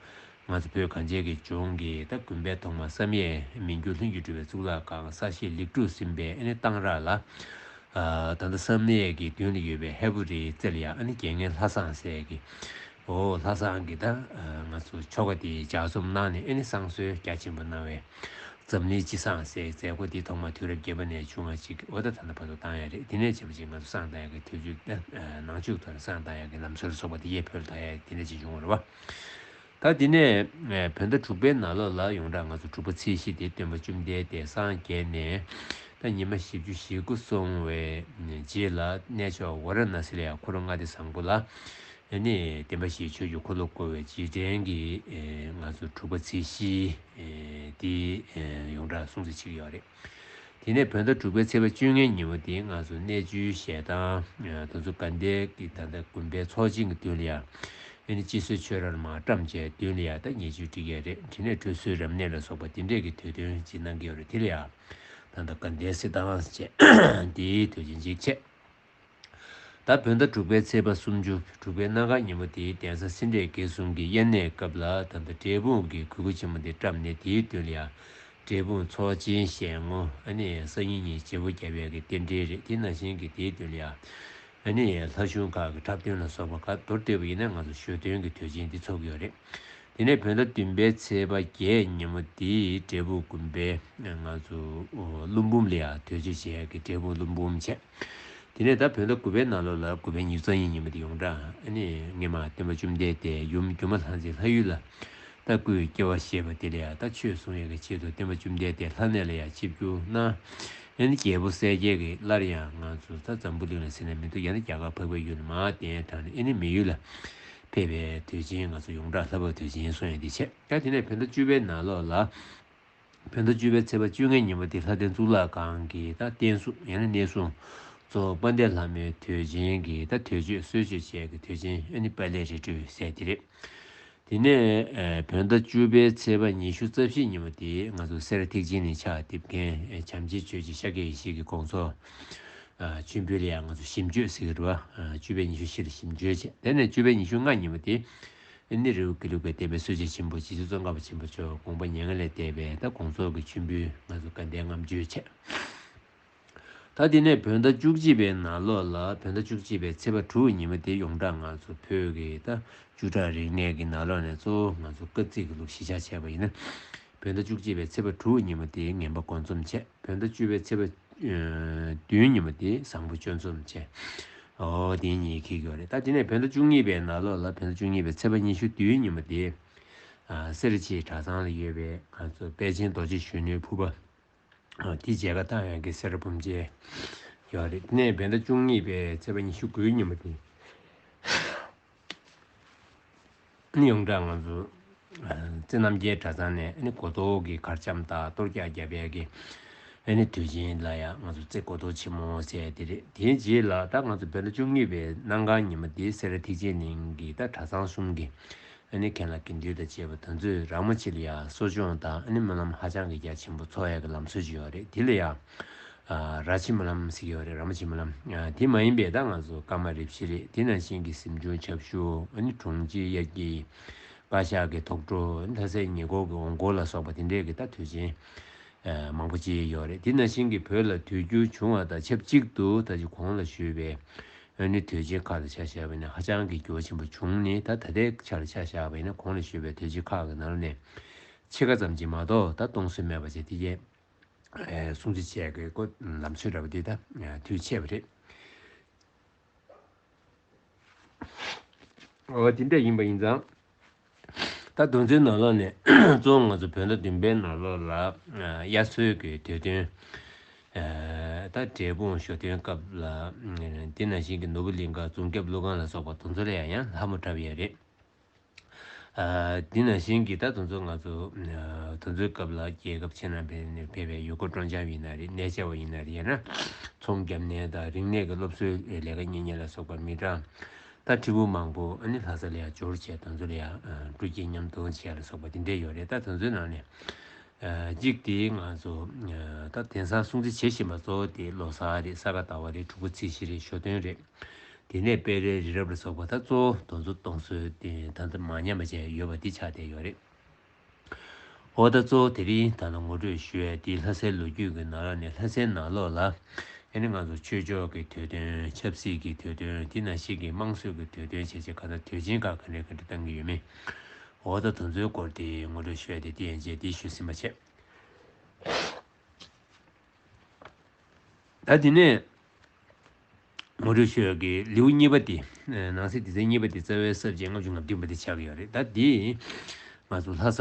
ང་ཚོ་བོད་གངས་ཅན་གྱི་ལྗོངས་ཀྱི་ད་དགོན་པའི་ཐོག་མ་བསམ་ཡས་མི་འགྱུར་ལྷུན་གྱིས་གྲུབ་པའི་གཙུག་ལག་ཁང་ས་གཞི་ལེགས་གྲུབ་ཟིན་པའི་ཨ་ནི་གཏང་རག་ལ། ཨ་ད་ལྟ་བསམ་ཡས་ཀྱི་མདུན་ལ་ཡོད་པའི་ཧས་པོ་རིའི་རྩེ་ལ་ཡང་ཨ་ནི་རྒྱལ་ངན་ལྷ་བསང་ཟེར་གྱི། འོ་ལྷ་བསང་གི་ད་ཨ་ང་ཚོ་ཆོ་ག་དེ་ལྗགས་རྩོམ་གནང་ནས་ཨ་ནི་བསང་གསོལ་རྒྱ་ཆེན་པོ་གནང་བའི་ འཛམ་གླིང་སྤྱི་བསང་ཟེར་མཛད་སྒོ་འདི་ཐོག་མ་དུས་རབས་བརྒྱད་པ་ནས་བཅོ་ལྔ་ཅིག་འོ་ད་ད་ལྟ་བར་དུ་བཏང་ཡ་རེད། དེ་ནས་བྱས་པ་ཅིག་ང་ཚོ་བསང་བཏང་ཡ་གི་དུས་ཚོད་ད་ནང་ཆོས་ཐོག་ནས་བསང་བཏང་ཡ་གི་ལམ་སྲོལ་སོགས་པ་དེ་ཡས་ཕུལ་བཏང་ཡ་དེ་འདྲ་ཅིག་བྱུང་བ་རེད་བ། ད་དེ་ནས་བོད་ཟླ་དྲུག་པའི་ནང་ལོགས་ལ་ཡོངས་གྲགས་ང་ཚོ་དྲུག་པ་ཚེས་བཞི་དེ་སྟོན་པ་བཅོམ་ལྡན་འདས་སངས་རྒྱས་ནས་ད་ཉི་མ་བཞི་བཅུ་ཞེ་དགུ་སོང་བའི་རྗེས་ལ་གནས་མཆོག་ཝཱ་ར་ཎ་སི་ལ་ཡང་ཁོ་རང་མངའ་སྡེ་བཟང་པོ་ལ་ཨ་ནི་བསྟན་པ་བཞིའི་ཆོས་ཀྱི་འཁོར་ལོ་བསྐོར་བའི་རྗེས་དྲན་གྱི་ང་ཚོ་དྲུག་པ་ཚེས་བཞི་དེ་ཡོངས་གྲགས་སྲུང་བརྩི་བྱེད་ཀྱི་ཡོད་རེད། དེ་ནས་བོད་ཟླ་དྲུག་པའི་ཚེས་པ་བཅོ་ལྔའི་ཉིན་མོ་དེ་ང་ཚོ་གནས་ཆུང་ཞལ་ཐང་དེ་ཚོ་དགའ་ལྡན་གྱི་ད་ལྟ་དགོན་པའི་ཚོགས་ཆེན་གྱི་མདུན་ལ་ཡང་ཨ་ནི་སྤྱི་སྲོལ་ཆོས་རར་མར་བཀྲམ་བྱས་མདུན་ལ་ཡང་ད་ཉེ་ཆར་བསྒྲིགས་ཡས་རེད། དེ་ནས་ཁྲུས་གསོལ་རབ་གནས་ལ་སོགས་པ་དེ་འདྲས་ཀྱི་དུས་སྟོན་ཅིག་གནང་གི་ཡོད་རེད། དེ་ལ་ཡང་ད་ལྟ་དགའ་ལྡན་གསེར་ཐང་བྱས་དེའི་དུས་ཆེན་ཅིག་བྱས། ད་བོད་ཟླ་དྲུག་པའི་ཚེས་པ་སུམ་ཅུ་དྲུག་པའི་གནམ་གང་ཉིན་མོ་དེའི་གདན་ས་སེ་འབྲས་དགེ་གསུམ་གྱི་དབྱར་གནས་སྐབས་ལ་ད་ལྟ་འབྲས་སྤུངས་ཀྱི་གུར་ཁུག་ཆེན་མོ་དེ་བཀྲམ་ནས་དེའི་མདུན་ལ་ཡང་འབྲས་སྤུངས་ཚོགས་ཆེན་ཞལ་ངོ་ཨ་ནི་སང་ཉིན་ཉིན་བརྗེ་པོ་བརྒྱབ་ཡས་ཀྱི་རྟེན་འབྲེལ་རེད། དེ་ནང་བཞིན་གྱི་དེའི་མདུན་ལ་ཡང་ཨ་ནི་ལྷ་གཞུང་ཁག་གི་འཁྲབ་སྟོན་ལ་སོགས་པ་ག་མདོར་བསྡུས་པ་ཡིན་ན་ང་ཚོ་ཞོ་སྟོན་གྱི་དུས་ཆེན་འདི་ཚོགས་ཀྱི་ཡོད་རེད། དེ་ནས་བོད་ཟླ་བདུན་པའི་ཚེས་པ་བརྒྱད་ཉིན་མོ་དེའི་འབྲས་སྤུངས་དགོན་པའི་ང་ཚོ་ཀླུ་འབུམ་ལ་ཡང་དུས་ཆེན་བྱེད་ཡག་གི་འབྲས་སྤུངས་ཀླུ་འབུམ་བྱས། དེ་ནས་ད་བོད་ཟླ་དགུ་པའི་ནང་ལོགས་ལ་དགུ་པའི་ཉི་ཤུ་རྩ་གཉིས་ཉིན་མོ་དེ་ཡོངས་གྲགས་ཨ་ནི་སྔོན་མ་སྟོན་པ་བཅོམ་ལྡན་འདས་ཡུམ་སྒྱུ་མ་ལྷ་མཛེས་ལྷ་ཡུལ་ལ་ད་སྐུའི་སྐྱེ་བ་བཞེས་པ་དེ་ལ་ཡང་ད་ཆོས་གསུང་ཡག་གི་ཆེད་དུ་སྟོན་པ་བཅོམ་ལྡན་འདས་ལྷ་གནས་ལ་ཡང་ཆིབས་བསྒྱུར་གནང་། ཨ་ནི་རྒྱལ་པོ་གསལ་རྒྱལ་གྱིས་སླར་ཡང་ང་ཚོ་ད་འཛམ་བུ་གླིང་ལ་ཟེར་ན་མི་འདུག་ཡང་ན་རྒྱ་གར་འཕགས་པའི་ཡུལ་ལ་མར་གདན་དྲངས་ནས་ཨ་ནི་མི་ཡུལ་ལ་ཕེབས་པའི་དུས་ཆེན་ང་ཚོ་ཡོངས་གྲགས་ལྷ་བབས་དུས་ཆེན་གསུང་ཡག་འདི་བྱས། ད་དེ་ནས་བོད་ཟླ་བཅུ་པའི་ནང་ལོགས་ལ། བོད་ཟླ་བཅུ་པའི་ཚེས་པ་བཅོ་ལྔའི་ཉིན་མོ་དེ་ལྷ་ལྡན་གཙུག་ལག་ཁང་གི་ད་རྟེན་གསུམ་ཡང་ན་གནས་སྲུང་གཙོ་བོ་དཔལ་ལྡན་ལྷ་མོའི་དུས་ཆེན་གྱི་ད་དུས་མཆོད་གསོལ་མཆོད་བྱེད་ཀྱི་དུས་ཆེན་ཨ་ནི་དཔལ་ལྡན་རི་ཁྲོད་ཟེར་དེ་རེད། དེ་ནས་ཨ་བོད་ཟླ་བཅུ་པའི་ཚེས་པ་ཉི་ཤུ་རྩ་བཞི་ཉིན་མོ་དེ་ང་ཚོ་སེ་ར་ཐེག་ཆེན་ནས་ཕྱག་འདེབས་མཁན་ཨ་བྱམས་ཆེན་ཆོས་རྗེ་ཤཱཀྱ་ཡེ་ཤེས་ཀྱི་དགོངས་རྫོགས་ཨ་མཆོད་འབུལ་ལ་ཡང་ང་ཚོ་ཞིབ་མཆོད་ཟེར་གྱི་རེད་བ། ཨ་བཅུ་པའི་ཉི་ཤུ་བཞི་ལ་ཞིབ་མཆོད་བྱས། དེ་ནས་བཅུ་པའི་ཉི་ཤུ་ལྔ་ཉིན་མོ་དེ་ཨ་ནི་རི་བོ་དགེ་ལུགས་པའི་བསྟན་པའི་སྲོལ་འབྱེད་ཆེན་པོ་རྗེ་བཙུན་ཙོང་ཁ་པ་ཆེན་པོ་མཆོག་དགོངས་པ་མྱ་ངན་ལས་འདས་པའི་ད་དགོངས་རྫོགས་ཀྱི་མཆོད་འབུལ་ང་ཚོ་དགའ་ལྡན་ལྔ་མཆོད་བྱས། ད་དེ་ནས་བོད་ཟླ་བཅུ་གཅིག་པའི་ནང་ལོགས་ལ་བོད་ཟླ་བཅུ་གཅིག་པའི་ཚེས་པ་དྲུག་ཉིན་མོ་དེ་ཡོངས་གྲགས་ང་ཚོ་བོད་ཀྱི་ད་བཅུ་ཕྲག་རིག་གནས་ཀྱི་ནང་ལོགས་ནས་གཙོ་བོ་ང་ཚོ་སྐར་རྩིས་ཀྱི་ལུགས་གཞི་བཞག་བྱས་པ་ཡིན་ན། བོད་ཟླ་བཅུ་གཅིག་པའི་ཚེས་པ་དྲུག་ཉིན་མོ་དེ་ངན་པ་དགོངས་རྫོགས་བྱས། བོད་ཟླ་བཅུ་པའི་ཚེས་པ་ཨ་བདུན་ཉིན་མོ་དེ་བཟང་པོ་སྤྱོད་རྩོམ་བྱས། འོ་དེ་གཉིས་འཁེལ་གྱི་ཡོད་རེད། ད་དེ་ནས་བོད་ཟླ་བཅུ་གཉིས་པའི་ནང་ལོགས་ལ་བོད་ཟླ་བཅུ་གཉིས་པའི་ཚེས་པ་ཉི་ཤུ་བདུན་ཉིན་མོ་དེ་ཨ་སེ་ར་བྱེས་གྲྭ་ཚང་ལ་ཡོད་པའི་ང་ཚོ་དཔལ་ཆེན་རྡོ་རྗེ་གཞོན་ནུའི་ཕུར་པ་ཨ་དེ་མཇལ་ཁ་བཏང་ཡག་གི་སེ་ར་འབུམ་མཇལ་ཡོད་རེད། དེ་ནས་བོད་ཟླ་བཅུ་གཉིས་པའི་ཚེས་པ་ཉི་ཤུ་དགུའི་ཉིན་མོ་དེ། ཨ་ནི་ཡོངས་གྲགས་ང་ཚོ་ཨ་རྩེ་རྣམ་རྒྱལ་གྲྭ་ཚང་ནས་ཨ་ནི་གོ་ཐོག་གི་གར་འཆམ་དང་གཏོར་རྒྱག་རྒྱབ་ཡག་གི་ཨ་ནི་དུས་ཆེན་ལ་ཡང་ང་ཚོ་རྩེ་གོ་ཐོག་ཆེན་མོ་ཟེར་དེ་རེད། དེའི་རྗེས་ལ་ད་ང་ཚོ་བོད་ཟླ་བཅུ་གཉིས་པའི་གནམ་གང་ཉིན་མོ་དེ་སེ་ར་ཐེག་ཆེན་གླིང་གི་ད་གྲྭ་ཚང་གསུམ་གྱི་ཨ་ནི་མཁན་བླ་དགེ་འདུན་དང་བཅས་པ་དེ་ཚོས་ར་མོ་ཆེ་ལ་ཡང་གསོ་སྦྱོང་དང་ཨ་ནི་སྨོན་ལམ་ཧ་ཅང་གི་རྒྱ་ཆེན་པོ་འཚོགས་ཡག་གི་ལམ་སྲོལ་ཅིག་ཡོད་རེད། དེ་ལ་ཡང་ཨ་ར་ཆེན་སྨོན་ལམ་ཟེར་གྱི་ཡོད་རེད། ར་མོ་ཆེ་སྨོན་ལམ། ཨ་དེ་མ་ཡིན་པའི་ད་ང་ཚོ་ཀརྨ་རིམ་བཞི་རེད། དེ་ནང་བཞིན་གྱི་གཟིམ་ཆུང་ཆབ་ཞུ་ཨ་ནི་དྲུང་ཆེ་དབྱར་སྐྱིད་བཀའ་ཤག་གི་ཐོག་འགྲོ་ལྷ་སའི་ཉེ་འཁོར་གྱི་འོང་སྐོར་ལ་སོགས་པ་དེ་འདྲས་ཀྱི་ད་དུས་ཆེན་ཨ་མང་པོ་ཅིག་ཡོད་རེད། དེ་ནང་བཞིན་གྱི་བོད་ལ་དུས་འགྱུར་བྱུང་བ་དང་ཆབས་ཅིག་ཏུ་ད་ཅི་གོང་ལ་ཞུས་པའི་ཨ་ནི་དུས་ཆེན་ཁག་ལ་ཆ་བཞག་པ་ཡིན་ན་ཧ་ཅང་གི་འགྱུར་བ་ཆེན་པོ་བྱུང་ནས་ད་ད་ལྟའི་ཆར་ཆ་བཞག་པ་ཡིན་ན་གོང་ལ་ཞུས་པའི་དུས་ཆེན་ཁག་གི་ནང་ནས་ཕྱེད་ཀ་ཙམ་ཅིག་མ་གཏོགས་ད་གཏོང་སྲོལ་མེད་པ་བྱས། དེ་རྗེས་ཨ་སྲུང་བརྩི་བྱས་ཀྱི་སྐོར་ལམ་སྲོལ་འདྲ་པོ་དེ་ད་དུས་ཆད་པ་རེད། འོ་དེ་འདྲ་ཡིན་པ་ཡིན་ཙང་། ད་དོན་ཚན་ནང་ལོགས་ནས་གཙོ་བོ་ང་ཚོ་བོད་ཟླ་བདུན་པའི་ནང་ལོགས་ལ་དབྱར་གསོལ་གྱི་དུས་སྟོན། ད་འབྲས་སྤུངས་ཞོ་སྟོན་སྐབས་ལ་དེ་ནང་བཞིན་གྱི་ནོར་བུ་གླིང་ག་རྫོང་རྒྱབ་ཀླུ་ཁང་ལ་སོགས་པ་དེ་ཚོ་ལ་ཡང་ཡང་ལྷ་མོ་འཁྲབ་ཡས་རེད། ཨ་འདི་ནང་བཞིན་གྱི་ད་དེ་ཚོ་ང་ཚོ་ཨ་དེ་ཚོའི་སྐབས་ལ་རྒྱལ་ཁབ་ཕྱི་ནང་ཕེབས་ནས་ཕེབས་པའི་ཡུལ་སྐོར་སྤྲོ་འཆམ་ཡིན་ན་རེད། གནས་མཇལ་བ་ཡིན་ན་རེད། ཡང་ན་ཚོང་བརྒྱབ་ནས་དང་རིག་གནས་ཀྱི་སློབ་གསོའི་ལས་ཀ་གཉེར་མཁན་ལ་སོགས་པ་མི་གྲངས་ད་ཁྲི་འབུམ་མང་པོ་ཨ་ནི་ལྷ་ས་ལ་ཡང་འབྱོར་བྱས་དེ་ཚོ་ལ་ཡང་ཨ་སྤྲོ་སྐྱིད་མཉམ་གཏོང་བྱས་ལ་སོགས་པ་དེ་འདྲས་ཡོད་རེད། ད་དེ་ཚོའི་ནང་ནས་ཨ་གཅིག་དེ་ང་ཚོ་ཨ་ད་དེང་སང་སྲུང་བརྩི་བྱེད་བཞིན་པ་གཙོ་བོ་དེ་ལོ་གསར་རེད། ས་ག་ཟླ་བ་རེད། དྲུག་པ་ཚེས་བཞི་རེད། ཞོ་སྟོན་རེད། དེ་ནས་དཔལ་རའི་རི་རབ་ལ་སོགས་པ་ད་གཙོ་བོ་དེ་ཚོ་གཏོང་སྲོལ་དེ་ད་ལྟ་མ་ཉམས་པ་བྱས་ཡོད་པ་འདི་ཆགས་བསྡད་ཡོད་རེད། འོ་ད་གཙོ་བོ་དེ་རིང་ད་ལྟ་ངོ་སྤྲོད་ཞུ་ཡས་འདི་ལྷ་སའི་ལོ་རྒྱུས་ཀྱི་ནང་ལོགས་ནས་ལྷ་སའི་ནང་ལོགས་ལ་ཨ་ནི་ང་ཚོ་ཆོས་ཕྱོགས་ཀྱི་དུས་སྟོན། ཆབ་སྲིད་ཀྱི་དུས་སྟོན། དེ་ནང་བཞིན་གྱི་དམངས་སྲོལ་གྱི་དུས་སྟོན་བྱས་བྱས་ག་ད་དུས་ཆེན་ཁག་ག་འདྲ་ག་འདྲ་བཏང་གི་ཡོད་མེད། འོ་ད་དེ་ཚོའི་སྐོར་དེ་ངོ་སྤྲོད་ཞུ་ཡས་དེ་འདི་ཡན་ཆད་འདི་ཞུས་ཟིན་པ་བྱས། ད་དེ་ནས་ངོ་སྤྲོད་ཞུ་ཡག་གི་ལེའུ་གཉིས་པ་དེ། ནང་གསེས་སྡེ་ཚན་གཉིས་པ་དེ་རྩ་བའི་གསར་བརྗེ་ལྔ་བཅུ་ང་བདུན་པ་དེ་ཆགས་ཀྱི་ཡོད་རེད། ད་དེ་ང་ཚོ་ལྷ་ས་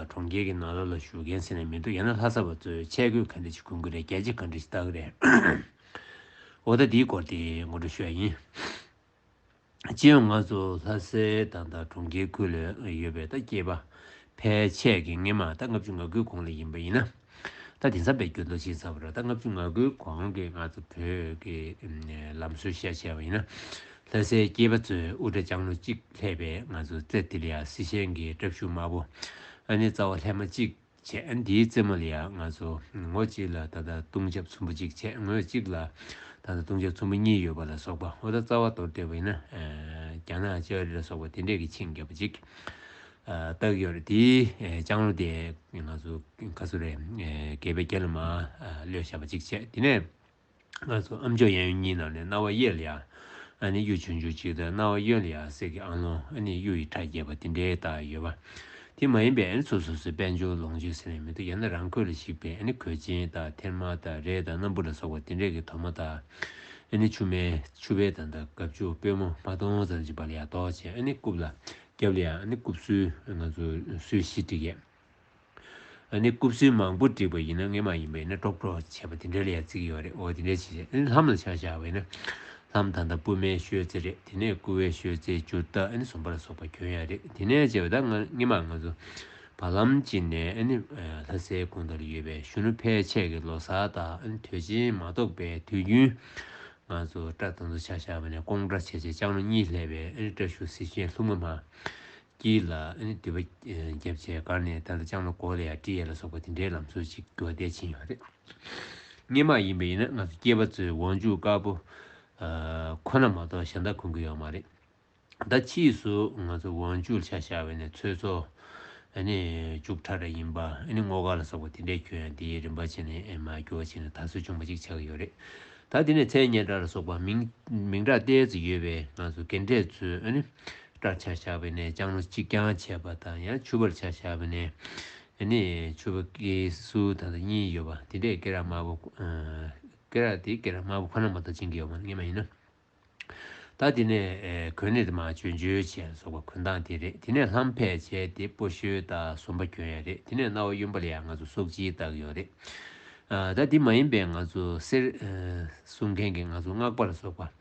གྲོང་ཁྱེར་གྱི་ནང་ལོགས་ལ་བཞུགས་མཁན་ཟེར་ནས་མི་འདུག་ཡང་ན་ལྷ་ས་བ་ཚོས་ཆས་གོས་ག་འདྲ་ཅིག་གོན་གྱི་རེད། རྒྱ་ཆས་ག་འདྲ་ཅིག་བཏགས་ཀྱི་རེད། འོ་ད་དེའི་སྐོར་དེ་ངོ་སྤྲོད་ཞུ་ཡག་ཡིན། སྤྱི་ཡོངས་ང་ཚོ་ལྷ་སའི་ད་ལྟ་གྲོང་ཁྱེར་ཁུལ་ལ་ཡོད་པའི་ད་སྐྱེས་པ་ཕལ་ཆེར་གྱི་སྔོན་མ་ད་ལྔ་བཅུ་ང་དགུའི་གོང་ལ་ཡིན་པ་ཡིན་ན། ད་དེང་སང་དཔེ་འགྱུར་ལྡོག་ཕྱིན་ཚར་བ་རེད། ད་ལྔ་བཅུ་ང་དགུའི་གོང་གི་ང་ཚོ་བོད་ཀྱི་ལམ་སྲོལ་བཤད་བྱས་པ་ཡིན་ན། ལྷ་སའི་སྐྱེས་པ་ཚོས་དབུ་སྐྲ་ལྕང་ལོ་གཅིག་ལྷས་པའི་ང་ཚོ་རྩེ་དེ་ལ་ཡ་སྲི་ཤན་གྱི་སྐྲ་གཞུ་དམར་པོ། ཨ་ནི་རྩ་བ་ལྷས་མ་གཅིག་བྱས། ཨ་ནི་དེའི་རྩེ་མོ་ལ་ཡ་ང་ཚོ་ངོ་གཅིག་ལ་ད་ལྟ་བཏུང་ཆབ་ཚོན་པོ་གཅིག་བྱས། ངོ་གཅིག་ལ་ད་ལྟ་བཏུང་ཆབ་ཚོན་པོ་གཉིས་ཡོད་པ་ལ་སོགས་པ། འོ་ད་རྩ་བ་མདོར་བསྡུས་པ་ཡིན་ན། རྒྱ་ནག་ཅ་རི་ལ་སོགས་པ་དེ་འདྲས་ཀྱི་ཆིངས་བརྒྱབ་པ་གཅིག་བཏགས་ཡོད་རེད། དེའི་ལྕང་ལོ་དེ་ང་ཚོ་ག་ཚོད་རེད། སྒལ་པའི་རྒྱབ་ལ་མར་གློད་བཞག་པ་གཅིག་བྱས། དེ་ནས་ང་ཚོ་ཨ་མཆོག་གཡས་གཡོན་གཉིས་ནང་ནས་རྣ་བ་གཡས་ལ་ཡ་ཨ་ནི་གཡུ་ཆུང་ཆུང་གཅིག་དང་། རྣ་བ་གཡོན་ལ་ཡ་གསེར་གྱི་ཨ་ལོང་ཨ་ནི་གཡུ་ཡི་ཕྲ་རྒྱས་པ་དེ་འདྲའི་བཏགས་ཡོད་པ། དེ་མ་ཡིན་པའི་ཨ་ནི་སོ་སོ་སོའི་དཔལ་འབྱོར་ལོངས་སྤྱོད་ཟེར་ནས་མི་འདུག་ཡང་ན་རང་འཁོས་ལ་གཞིགས་པའི་ཨ་ནི་གོས་ཆེན་དང་ཐེར་མ་དང་རས་དང་སྣམ་བུ་ལ་སོགས་པ་དེ་འདྲས་ཀྱི་དོ་མ་དང་། ཨ་ནི་ཕྱུ་མའི་ཕྱུ་པའི་ད་ལྟ་སྒ་ཕྱུགས་པུས་མོ་མ་སྟོང་ཙམ་ཅིག་བ་ལ་ཡ་འདོགས་བྱས། ཨ་ནི་རྐུབ་ལ་རྒྱབ་ལ་ཡ་ཨ་ནི་རྐུབ་སུལ་ང་ཚོ་སུལ་བཞི་བསྒྲིགས་ཡས། ཨ་ནི་རྐུབ་སུལ་མང་པོ་བསྒྲིགས་པ་ཡིན་ན། སྔོན་མ་ཡིན་པ་ཡིན་ན་ཀྲོག་ཀྲོག་བྱས་པ་དེ་འདྲ་ལ་ཡ་བརྩི་གི་ཡོད་རེད། འོ་དེ་འདྲ་བྱས། ཨ་ནི་ལྷམ་ལ་ཆ་བཞག་པ་ཡིན་ན། ལྷམ་ད་ལྟ་པུས་མོའི་ཤོལ་རྩེ་རེད། དེ་ནས་སྐུ་བའི་ཤོལ་རྩེ་འཇུར་རྟ་ཨ་ནི་ཟུམ་པ་ལ་སོགས་པ་གྱོན་ཡ་རེད། དེ་ནས་བྱས་པ་ད་ང་སྔོན་མ་ང་ཚོ་བར་ལམ་གཅིག་ནས་ཨ་ནི་ལྷ་སའི་ཁོངས་གཏོགས་ལ་ཡོད་པའི་གཞོན་ནུ་ཕལ་ཆེར་གྱི་ལོ་གསར་དང་ཨ་ནི་དུས་ཆེན་མ་གཏོགས་པའི་དུས་རྒྱུན་ང་ཚོ་སྐྲ་དང་དུ་ཆ་བཞག་པ་ནས་ཀོང་སྐྲ་བྱས་བྱས་ལྕང་ལོ་གཉིས་ལྷས་པའི་ཨ་ནི་སྐྲ་གཞུ་སྲི་ཤན་ལྷུག་མ་མར། དཀྱིལ་ལ་ཨ་ནི་མདུད་པ་བརྒྱབ་བྱས་སྒང་ནས་ད་ལྟ་ལྕང་ལོ་མགོ་ལ་ཡ་དཀྲིས་ཡས་ལ་སོགས་པ་དེ་འདྲའི་ལམ་སྲོལ་ཅིག་འགྱུར་བ་བསྡད་ཕྱིན་ཡོད་རེད། སྔོན་མ་ཡིན་པ་ཡིན་ན་ང་ཚོ་སྐྱེས་པ་ཚོས་འོག་འཇུག་དཀར་པོ་ཁོ་ན་མ་གཏོགས་གཞན་དག་གོན་གྱི་ཡོད་མ་རེད། ད་ཕྱིས་སུ་ང་ཚོ་འོག་འཇུག་ཆ་བཞག་པ་ནས་ཚོད་བཟོ་ཨ་ནི་མཇུག་ཁྲ་ར་ཡིན་པ། ཨ་ནི་སྔོ་དཀར་ལ་སོགས་པ་དེ་འདྲའི་གྱོན་ཡ་དེའི་རིམ་པ་བྱས་ནས་མར་འགྱུར་བ་ཕྱིན་ནས་ད་གཟོད་བྱུང་བ་ཅིག་ཆགས་ཀྱི་ཡོད་རེད། ད་དེ་ནས་མཚན་སྙན་གྲགས་ལ་སོགས་པ་མིང་མིང་གྲགས་ཏོག་ཙམ་ཡོད་པའི་ང་ཚོ་རྒན་གྲས་ཚོས་ཨ་ནི་སྐྲ་ཆ་བཞག་པ་ནས་ལྕང་ལོ་གཅིག་རྐྱང་བྱས་པ་དང་། ཡང་ཕྱུ་པ་ལ་ཆ་བཞག་པ་ནས་ཨ་ནི་ཕྱུ་པ་སྐྱེས་སུ་ད་ལྟ་གཉིས་ཡོད་པ་དེ་འདྲས་སྐེ་རགས་དམར་པོ། སྐེ་རགས་དེ་སྐེ་རགས་དམར་པོ་ཁོ་ན་མ་གཏོགས་བྱིན་གྱི་ཡོད་མ་རེད། སྔོན་མ་ཡིན་ན། ད་དེ་ནས་ཨེ་གོས་སྣེ་དེ་མར་འཇོལ་འཇོལ་བྱས་སོགས་པ་གོན་སྟངས་དེ་རེད། དེ་ནས་ལྷམ་ཕལ་ཆེར་དེ་སྤོ་ཤོལ་དང་ཟུམ་པ་གྱོན་ཡ་རེད། དེ་ནས་རྣ་བ་གཡོན་པ་ལ་ཡང་ང་ཚོ་སོག་སྐྱིལ་བཏགས་ཡོད་རེད། ཨ་ད་དེ་མ་ཡིན་པའི་ང་ཚོ་གསེར་ཨེ་སྲུང་མཁན་གྱི་ང་ཚོ་སྔགས་པ་ལ་སོགས་པ་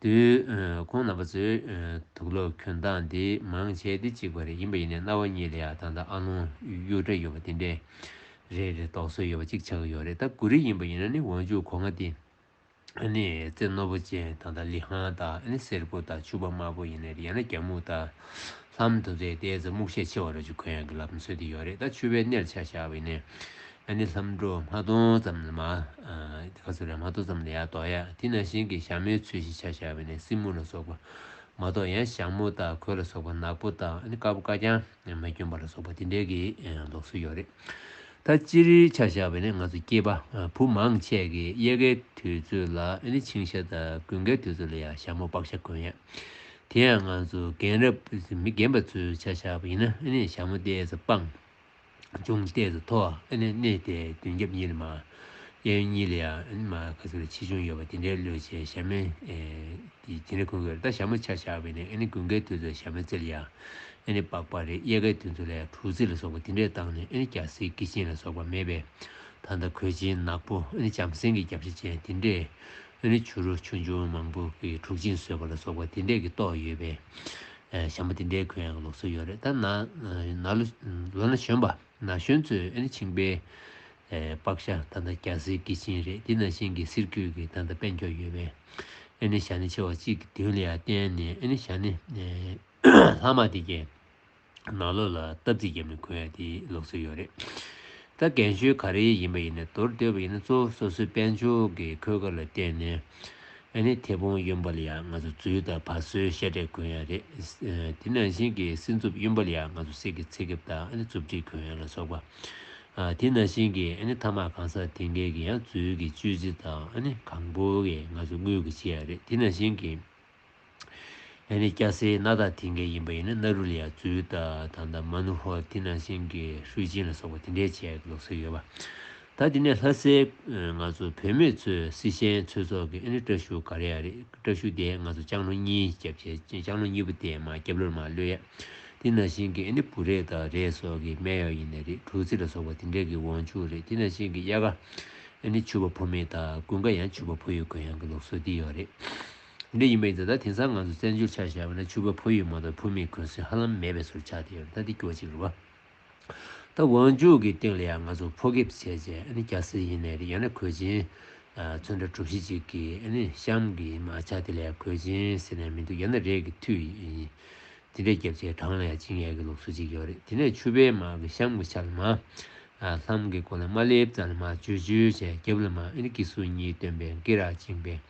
དུས་ཨེ་ཁོང་རྣམ་པ་ཚོའི་ཨེ་དུག་ལོག་གྱོན་སྟངས་དེ་མང་ཆེ་དེ་གཅིག་པ་རེད། ཡིན་པ་ཡིན་ནའི་རྣ་བ་གཉིས་ལ་ཡང་ད་ལྟ་ཨ་ལོང་གཡུ་སྐྲ་ཡོད་པ་དེ་འདྲས་རེ་རེ་འདོགས་སྲོལ་ཡོད་པ་གཅིག་ཆགས་ཀྱི་ཡོད་རེད། ད་གུ་རུ་ཡིན་པ་ཡིན་ན་ནི་འོག་འཇུག་གོང་མ་དེ། ཨ་ནི་རྩེ་རྣོ་པོ་ཅན་ད་ལྟ་ལི་ཧང་དང་། ཨ་ནི་སེར་པོ་དང་ཕྱུ་པ་དམར་པོ་ཡིན་ནའི་རེད། ཡང་ན་རྒྱ་སྨུག་དང་ལྷམ་དེ་ཚོའི་ཏོག་ཙམ་སྨུག་ཤད་ཆེ་བ་རུ་ཅིག་གོན་ཡག་གི་ལམ་སྲོལ་དེ་ཡོད་རེད། ད་ཕྱུ་པའི་སྣེ་ལ་ཆ་བཞག་པ་ཡིན་ནའི་ཨ་ནི་ལྷམ་སྒྲོ་མ་སྟོང་ཙམ་ལ་མར་ཨ་ག་ཚོད་རེད། མ་སྟོང་ཙམ་ལ་ཡར་འདོགས་ཡ། དེ་ནང་བཞིན་གྱི་ཞྭ་མོའི་ཚོས་གཞི་ཆ་བཞག་པ་ཡིན་ནའི་སྲིན་མོ་ལ་སོགས་པ་མ་གཏོགས་ཡང་ཞྭ་མོ་དང་གོས་ལ་སོགས་པ་ནག་པོ་དང་། ཨ་ནི་དཀར་པོ་དཀར་རྐྱང་མ་གྱོན་པ་ལ་སོགས་པ་དེ་འདྲའི་གི་ལུགས་སྲོལ་ཡོད་རེད། ད་སྤྱིར་ཆ་བཞག་པ་ཡིན་ན་ང་ཚོ་སྐྱེས་པ་བུ་མང་ཆེ་གིས་དབྱར་ཁའི་དུས་ཚོད་ལ་ཨ་ནི་མཆིན་ཞྭ་དང་དགུན་ཁའི་དུས་ཚོད་ལ་ཡང་ཞྭ་མོ་པགས་ཞྭ་གོན་ཡ། དེ་ཡང་ང་ཚོ་རྒན་རབས་མི་རྒན་པ་ཚོའི་ཆ་བཞག་པ་ཡིན་ན་ཨ་ནི་ཞྭ་མོ་ཏོག་ཙམ་སྤང་། གྱོང་ཏོག་ཙམ་མཐོ། ཨ་ནི་སྣེ་དེ་མདུན་རྒྱབ་གཉིས་ལ་མར་གཡས་གཡོན་གཉིས་ལ་ཡང་ཨ་ནི་མར་ག་ཚོད་ཆེ་ཆུང་ཡོད་པ་དེ་འདྲའི་གློད་བྱས། ཞྭ་མོ་ཨེ་དེ་དེ་འདྲ་གོན་དགོས་རེད། ད་ཞྭ་མོ་ཆ་བཞག་པ་ཡིན་ན་ཨ་ནི་དགུན་ཁའི་དུས་ཚོད་ཞྭ་མོའི་རྩེ་ལ་ཡང་ཨ་ནི་པགས་པ་རེད། དབྱར་ཁའི་དུས་ཚོད་ལ་ཡང་གྲུ་རྩེ་ལ་སོགས་པ་དེ་འདྲས་བཏང་ནས་ཨ་ནི་རྒྱ་སེར་སྐེ་ཆེན་ལ་སོགས་པ་མེད་པའི་ད་ལྟ་གོས་ཆེན་ནག་པོ། ཨ་ནི་འཇམ་སེང་གི་རྒྱབ་ཤ་ཅན་དེ་འདྲས། ཨ་ནི་བྱུ་རུ་ཆུང་ཆུང་མང་པོ་གི་གྲུ་གཅིན་བཟོས་པ་ལ་སོགས་པ་དེ་འདྲས་ཀྱི་གཏོར་ཡོད་པའི་ཨ་ཞྭ་མོ་དེ་འདྲས་གོན་ཡག་གི་ལུགས་སྲོལ་ཡོད་རེད། ད་ན་ན་ལོ་ན་ལོ་ན་གཞོན་པ་ན་གཞོན་ཚོས་ཨ་ནི་མཆིན་པའི་ཨེ་པགས་ཤ་ད་ལྟ་རྒྱ་སེར་སྐེ་ཆེན་རེད། དེ་ནང་བཞིན་གྱི་སིལ་སྐུད་ཀྱི་ད་ལྟ་དཔལ་འཁྱོག་ཡོད་པའི་ཨ་ནི་ཞྭ་སྣེ་ཆེ་བ་གཅིག་གི་མདུན་ལ་ཡར་བསྟན་ནས། ཨ་ནི་ཞྭ་སྣེ་ཨེ་ལྷག་མ་དེ་གའི་ནང་ལོགས་ལ་སྟབས་རྩིས་བརྒྱབ་ནས་གོན་ཡ་དེ་ལུགས་སྲོལ་ཡོད་རེད། ད་རྒན་གཞོན་ག་རེ་ཡིན་པ་ཡིན་ནའི་མདོར་བསྡུས་པ་ཡིན་ན་གཙོ་བོ་སོ་སོའི་དཔལ་འབྱོར་གྱི་མཁོ་སྐབས་ལ་བརྟེན་ནས། ཨ་ནི་མཐེ་བོང་གཡོན་པ་ལ་ཡང་ང་ཚོ་འཛུལ་དང་བ་སོའི་ཤ་འདྲེས་གོན་ཡ་རེད། ཨ་དེ་ནང་བཞིན་གྱི་སྲིན་མཛུབ་གཡོན་པ་ལ་ཡང་ང་ཚོ་གསེར་གྱི་ཚེ་སྐེབས་དང་ཨ་ནི་མཛུབ་དཀྲིས་གོན་ཡ་ལ་སོགས་པ། ཨ་དེ་ནང་བཞིན་གྱི་ཨ་ནི་ཐ་མག་གང་ཟག་དེ་འགའི་གི་ཡང་འཛུལ་གྱི་བཅོས་རྩི་དང་ཨ་ནི་གང་པོ་གི་ང་ཚོ་དངུལ་གྱི་བྱེད་ཡ་རེད། དེ་ནང་བཞིན་གྱི་ཨ་ནི་སྐྱ་སེར་སྣ་ཐག་དེ་འགའི་ཡིན་པ་ཡིན་ན་སྣ་རུ་ལ་ཡང་འཛུལ་དང་ད་ལྟ་མ་ནུ་ཧོ་དེ་ནང་བཞིན་གྱི་ཧྲུའི་ཅིན་ལ་སོགས་པ་དེ་འདྲའི་བྱེད་ཡ་གི་ལུགས་སྲོལ་ཡོད་པ། ད་དེ་ནས་ལྷ་སའི་ང་ཚོ་བུད་མེད་ཚོའི་སྲི་ཞན་ཚོའི་ཚོགས་ཀྱི་ཨ་ནི་སྐྲ་ཤུ་ག་རེ་ཡ་རེད། སྐྲ་ཤུ་དེ་ང་ཚོ་ལྕང་ལོ་གཉིས་རྒྱབ་བྱས། ལྕང་ལོ་གཉིས་པོ་དེ་མར་རྒྱབ་ལོགས་མར་གློད་ཡ། དེ་ནང་བཞིན་གྱི་ཨ་ནི་བུ་རས་དང་རས་སོགས་ཀྱི་སྨད་གཡོགས་ཡིན་ནའི་རེད། གྲུ་རྩི་ལ་སོགས་པ་དེ་འདྲས་ཀྱི་ཝང་ཅུ་རེད། དེ་ནང་བཞིན་གྱི་དབྱར་ཁ་ཨ་ནི་ཕྱུ་པ་ཕོ་མོ་དང་དགུན་ཁ་ཡང་ཕྱུ་པ་ཕོ་ཡོས་གོན་ཡག་གི་ལུགས་སྲོལ་དེ་ཡོད་རེད། དེ་འདྲ་ཡིན་པ་ཡིན་ཙང་ད་དེང་སང་ང་ཚོ་བཙན་བྱོལ་ཆ་བཞག་པ་ན་ཕྱུ་པ་ཕོ་ཡོས་མ་གཏོགས་བུད་མེད་གོན་སྲོལ་ཧ་ལམ་མེད་པའི་བཟོ་འདྲ་ཆགས་བསྡད་ཡོད་རེད། ད་འདི་སྐྱོ་གཅིག་རེད་བ། ད་ཝང་ཅུ་གི་སྟེང་ལ་ཡང་ང་ཚོ་ཕོ་སྐེབས་བྱས་བྱས་ཨ་ནི་རྒྱ་སེར་ཡིན་ནའི་རེད། ཡང་ན་གོས་ཆེན་ཚོན་ཁྲ་གྲུ་བཞི་ཅིག་གི་ཨ་ནི་གཤམ་གྱི་མ་ཆ་དེ་ལ་ཡང་གོས་ཆེན་ཟེར་ནས་མི་འདུག་ཡང་ན་རས་ཀྱི་མཐུད་ཡིན། དེ་འདྲས་རྒྱབ་བྱས་བྲང་ལ་ཡང་བཅིངས་ཡས་ཀྱི་ལུགས་སྲོལ་ཅིག་ཡོད་རེད། དེ་ནས་ཕྱུ་པའི་མ་གི་གཤམ་གྱི་ཆ་ལ་མ་ལྷམ་གྱི་སྒོ་ལ་མ་སླེབས་ཙམ་ལ་མ་འཇུ་འཇུ་བྱས་རྒྱབ་ལ་མ་ཨ་ནི་སྐྱིད་གཟུགས་གཉིས་སྟོན་པའི་སྐེ་རགས་བཅིངས་པའི་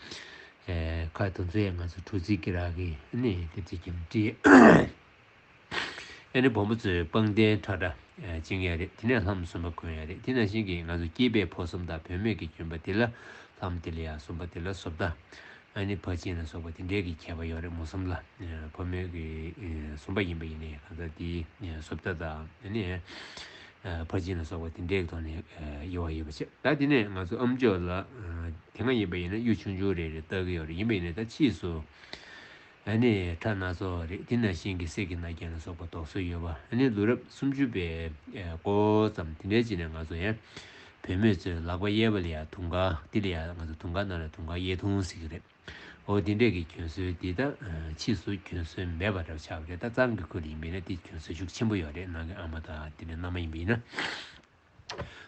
ཁ་དེ་ཚོ་ཡང་ང་ཚོ་གྲུ་རྩི་སྐེ་རགས་ཀྱི་ཨ་ནི་དེབ་ཚིག་གིས་བྲིས། ཨ་ནི་བུ་མོ་ཚོས་པང་གདན་ཁྲ་ཁྲ་བཅིངས་ཡ་རེད། དེ་ནས་ལྷམ་ཟུམ་པ་གོན་ཡ་རེད། དེ་ནང་བཞིན་གྱི་ང་ཚོ་སྐྱེས་པའི་ཕོ་གསུམ་དང་བུད་མེད་ཀྱི་གྱོན་པ་དེ་ལ་ལྷམ་དེ་ལ་ཡ་ཟུམ་པ་དེ་ལ་བཟོ་ལྟ། ཨ་ནི་ཕར་ཕྱིན་ལ་སོགས་པ་དེ་འདྲའི་གི་ཁྱད་པར་ཡོད་རེད། མོ་གསུམ་ལ་བུད་མེད་ཀྱི་ཟུམ་པ་ཡིན་པ་ཡིན་ནའི་གང་ལྟར་དེའི་བཟོ་ལྟ་དང་ཨ་ནི་ཕར་ཕྱིན་ལ་སོགས་པ་དེ་འདྲའི་གི་ཐོག་ནས་དབྱེ་བ་ཡོད་པ་བྱས། ད་དེ་ནས་ང་ཚོ་ཨམ་ཅོག་ལ་དེ་སྔ་ཡིན་པ་ཡིན་ན་གཡུ་ཆུང་ཆུང་རེ་རེ་བཏགས་ཀྱི་ཡོད་རེད། ཡིན་པ་ཡིན་ནའི་ད་ཕྱིས་སུ། ཨ་ནི་ཁྲ་སྣ་ཚོགས་རེད། དེ་ནང་བཞིན་གྱི་གསེར་གྱི་རྣ་རྒྱན་ལ་སོགས་པ་དོགས་སེལ་ཡོད་པ། ཨ་ནི་ལོ་རབས་སུམ་ཅུ་པའི་འགོ་ཙམ་དེ་འདྲའི་ཅིག་ནས་ང་ཚོ་ཡང་བུད་མེད་ཚོའི་ལག་པ་གཡས་པ་ལ་ཡང་དུང་དཀར། དེ་ལ་ཡང་ང་ཚོ་དུང་དཀར་ནང་ལ་དུང་དཀར་གཡས་ཐུང་ཟེར་གྱི་རེད། འོ་དེ་འདྲས་ཀྱི་གྱོན་སྲོལ་འདི་ད་ཕྱིས་སུ་གྱོན་སྲོལ་མེད་པ་འདྲ་ཆགས་པ་རེད། ད་གཙང་གི་ཁུལ་ཡིན་པས་ན་དེ་གྱོན་སྲོལ་ཤུགས་ཆེན་པོ་ཡོད་རེད། ནང་གི་ཨ་མ་དང་དེ་འདྲའི་མནའ་མ་ཡིན་པ་ཡིན་ན།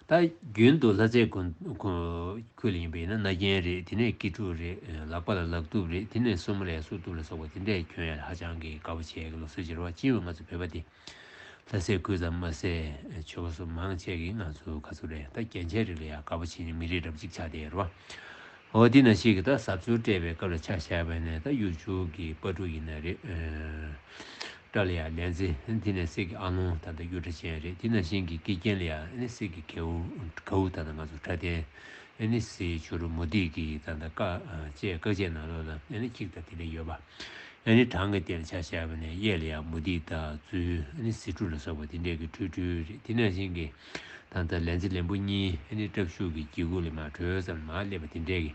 ད་རྒྱུན་དུ་ལྷ་སའི་ཁུལ་ཁུལ་ཡིན་པ་ཡིན་ན་རྣ་རྒྱན་རེད། དེ་ནས་སྐེ་འབྲུ་རེད། ལག་པ་ལ་ལག་གདུབ་རེད། དེ་ནས་སོ་མ་ལ་སོ་གདུབ་ལ་སོགས་པ་དེ་འདྲས་གྱོན་ཡ་ཧ་ཅང་གི་དགའ་པོ་བྱེད་ཀྱི་ལུགས་སྲོལ་ཅིག་རེད་བ། སྤྱི་ཡོངས་ང་ཚོ་བོད་པ་དེ་ལྷ་སའི་ཁུལ་ཙམ་མ་ཟད་ཆོལ་ཁ་སོགས་མང་ཆེ་གིས་ང་ཚོ་ག་ཚོད་རེད། ད་རྒྱན་ཆའི་རིགས་ལ་ཡང་དགའ་པོ་བྱེད་མཁན་མི་རིགས་འདྲ་པོ་ཅིག་ཆགས་བསྡད་ཡོད་རེད་བ། འོ་དེ་ནང་བཞིན་གྱི་ད་ཟབ་སྦྱོང་སྤྲད་པའི་སྐབས་ལ་ཆ་བཞག་པ་ཡིན་ན་ད་གཡུ་བྱུར་གྱི་སྤ་ཕྲུག་ཡིན་ན་རེད། སྐྲ་ལ་ཡང་ལན་ཚྭ། དེ་ནས་གསེར་གྱི་ཨ་ལོང་ད་ལྟ་གཡུ་ཁྲ་ཅན་རེད། དེ་ནང་བཞིན་གྱི་སྐེ་རྒྱན་ལ་ཡང་ཨ་ནི་གསེར་གྱི་གའུ་གའུ་ད་ལྟ་ང་ཚོ་ཁྲ་ལྡན། ཨ་ནི་གསེར་བྱུ་རུ་མུ་ཏིག་གི་ད་ལྟ་ཀ་ཅེས་ཀ་ཅེས་ནང་ལོགས་ལ་ཨ་ནི་འཁྱིག་དང་དེ་འདྲ་ཡོད་པ། ཨ་ནི་བྲང་གི་སྟེང་ལ་ཆ་བཞག་པ་ནས་གཡས་ལ་ཡང་མུ་ཏིག་དང་རྫུས། ཨ་ནི་ཟེ་འབྲུ་ལ་སོགས་པ་དེ་འདྲས་ཀྱི་འཕྲུལ་འཕྲུལ་རེད། དེ་ནང་བཞིན་གྱི་ད་ལྟ་ལན་ཚྭ་ལན་བུ་གཉིས་ཨ་ནི་སྐྲ་ཤུ་གི་གྱི་གུ་ལ་མར་དྲོས་ཙམ་ལ་མར་སླེབས་པ་དེ་འདྲས་ཀྱི།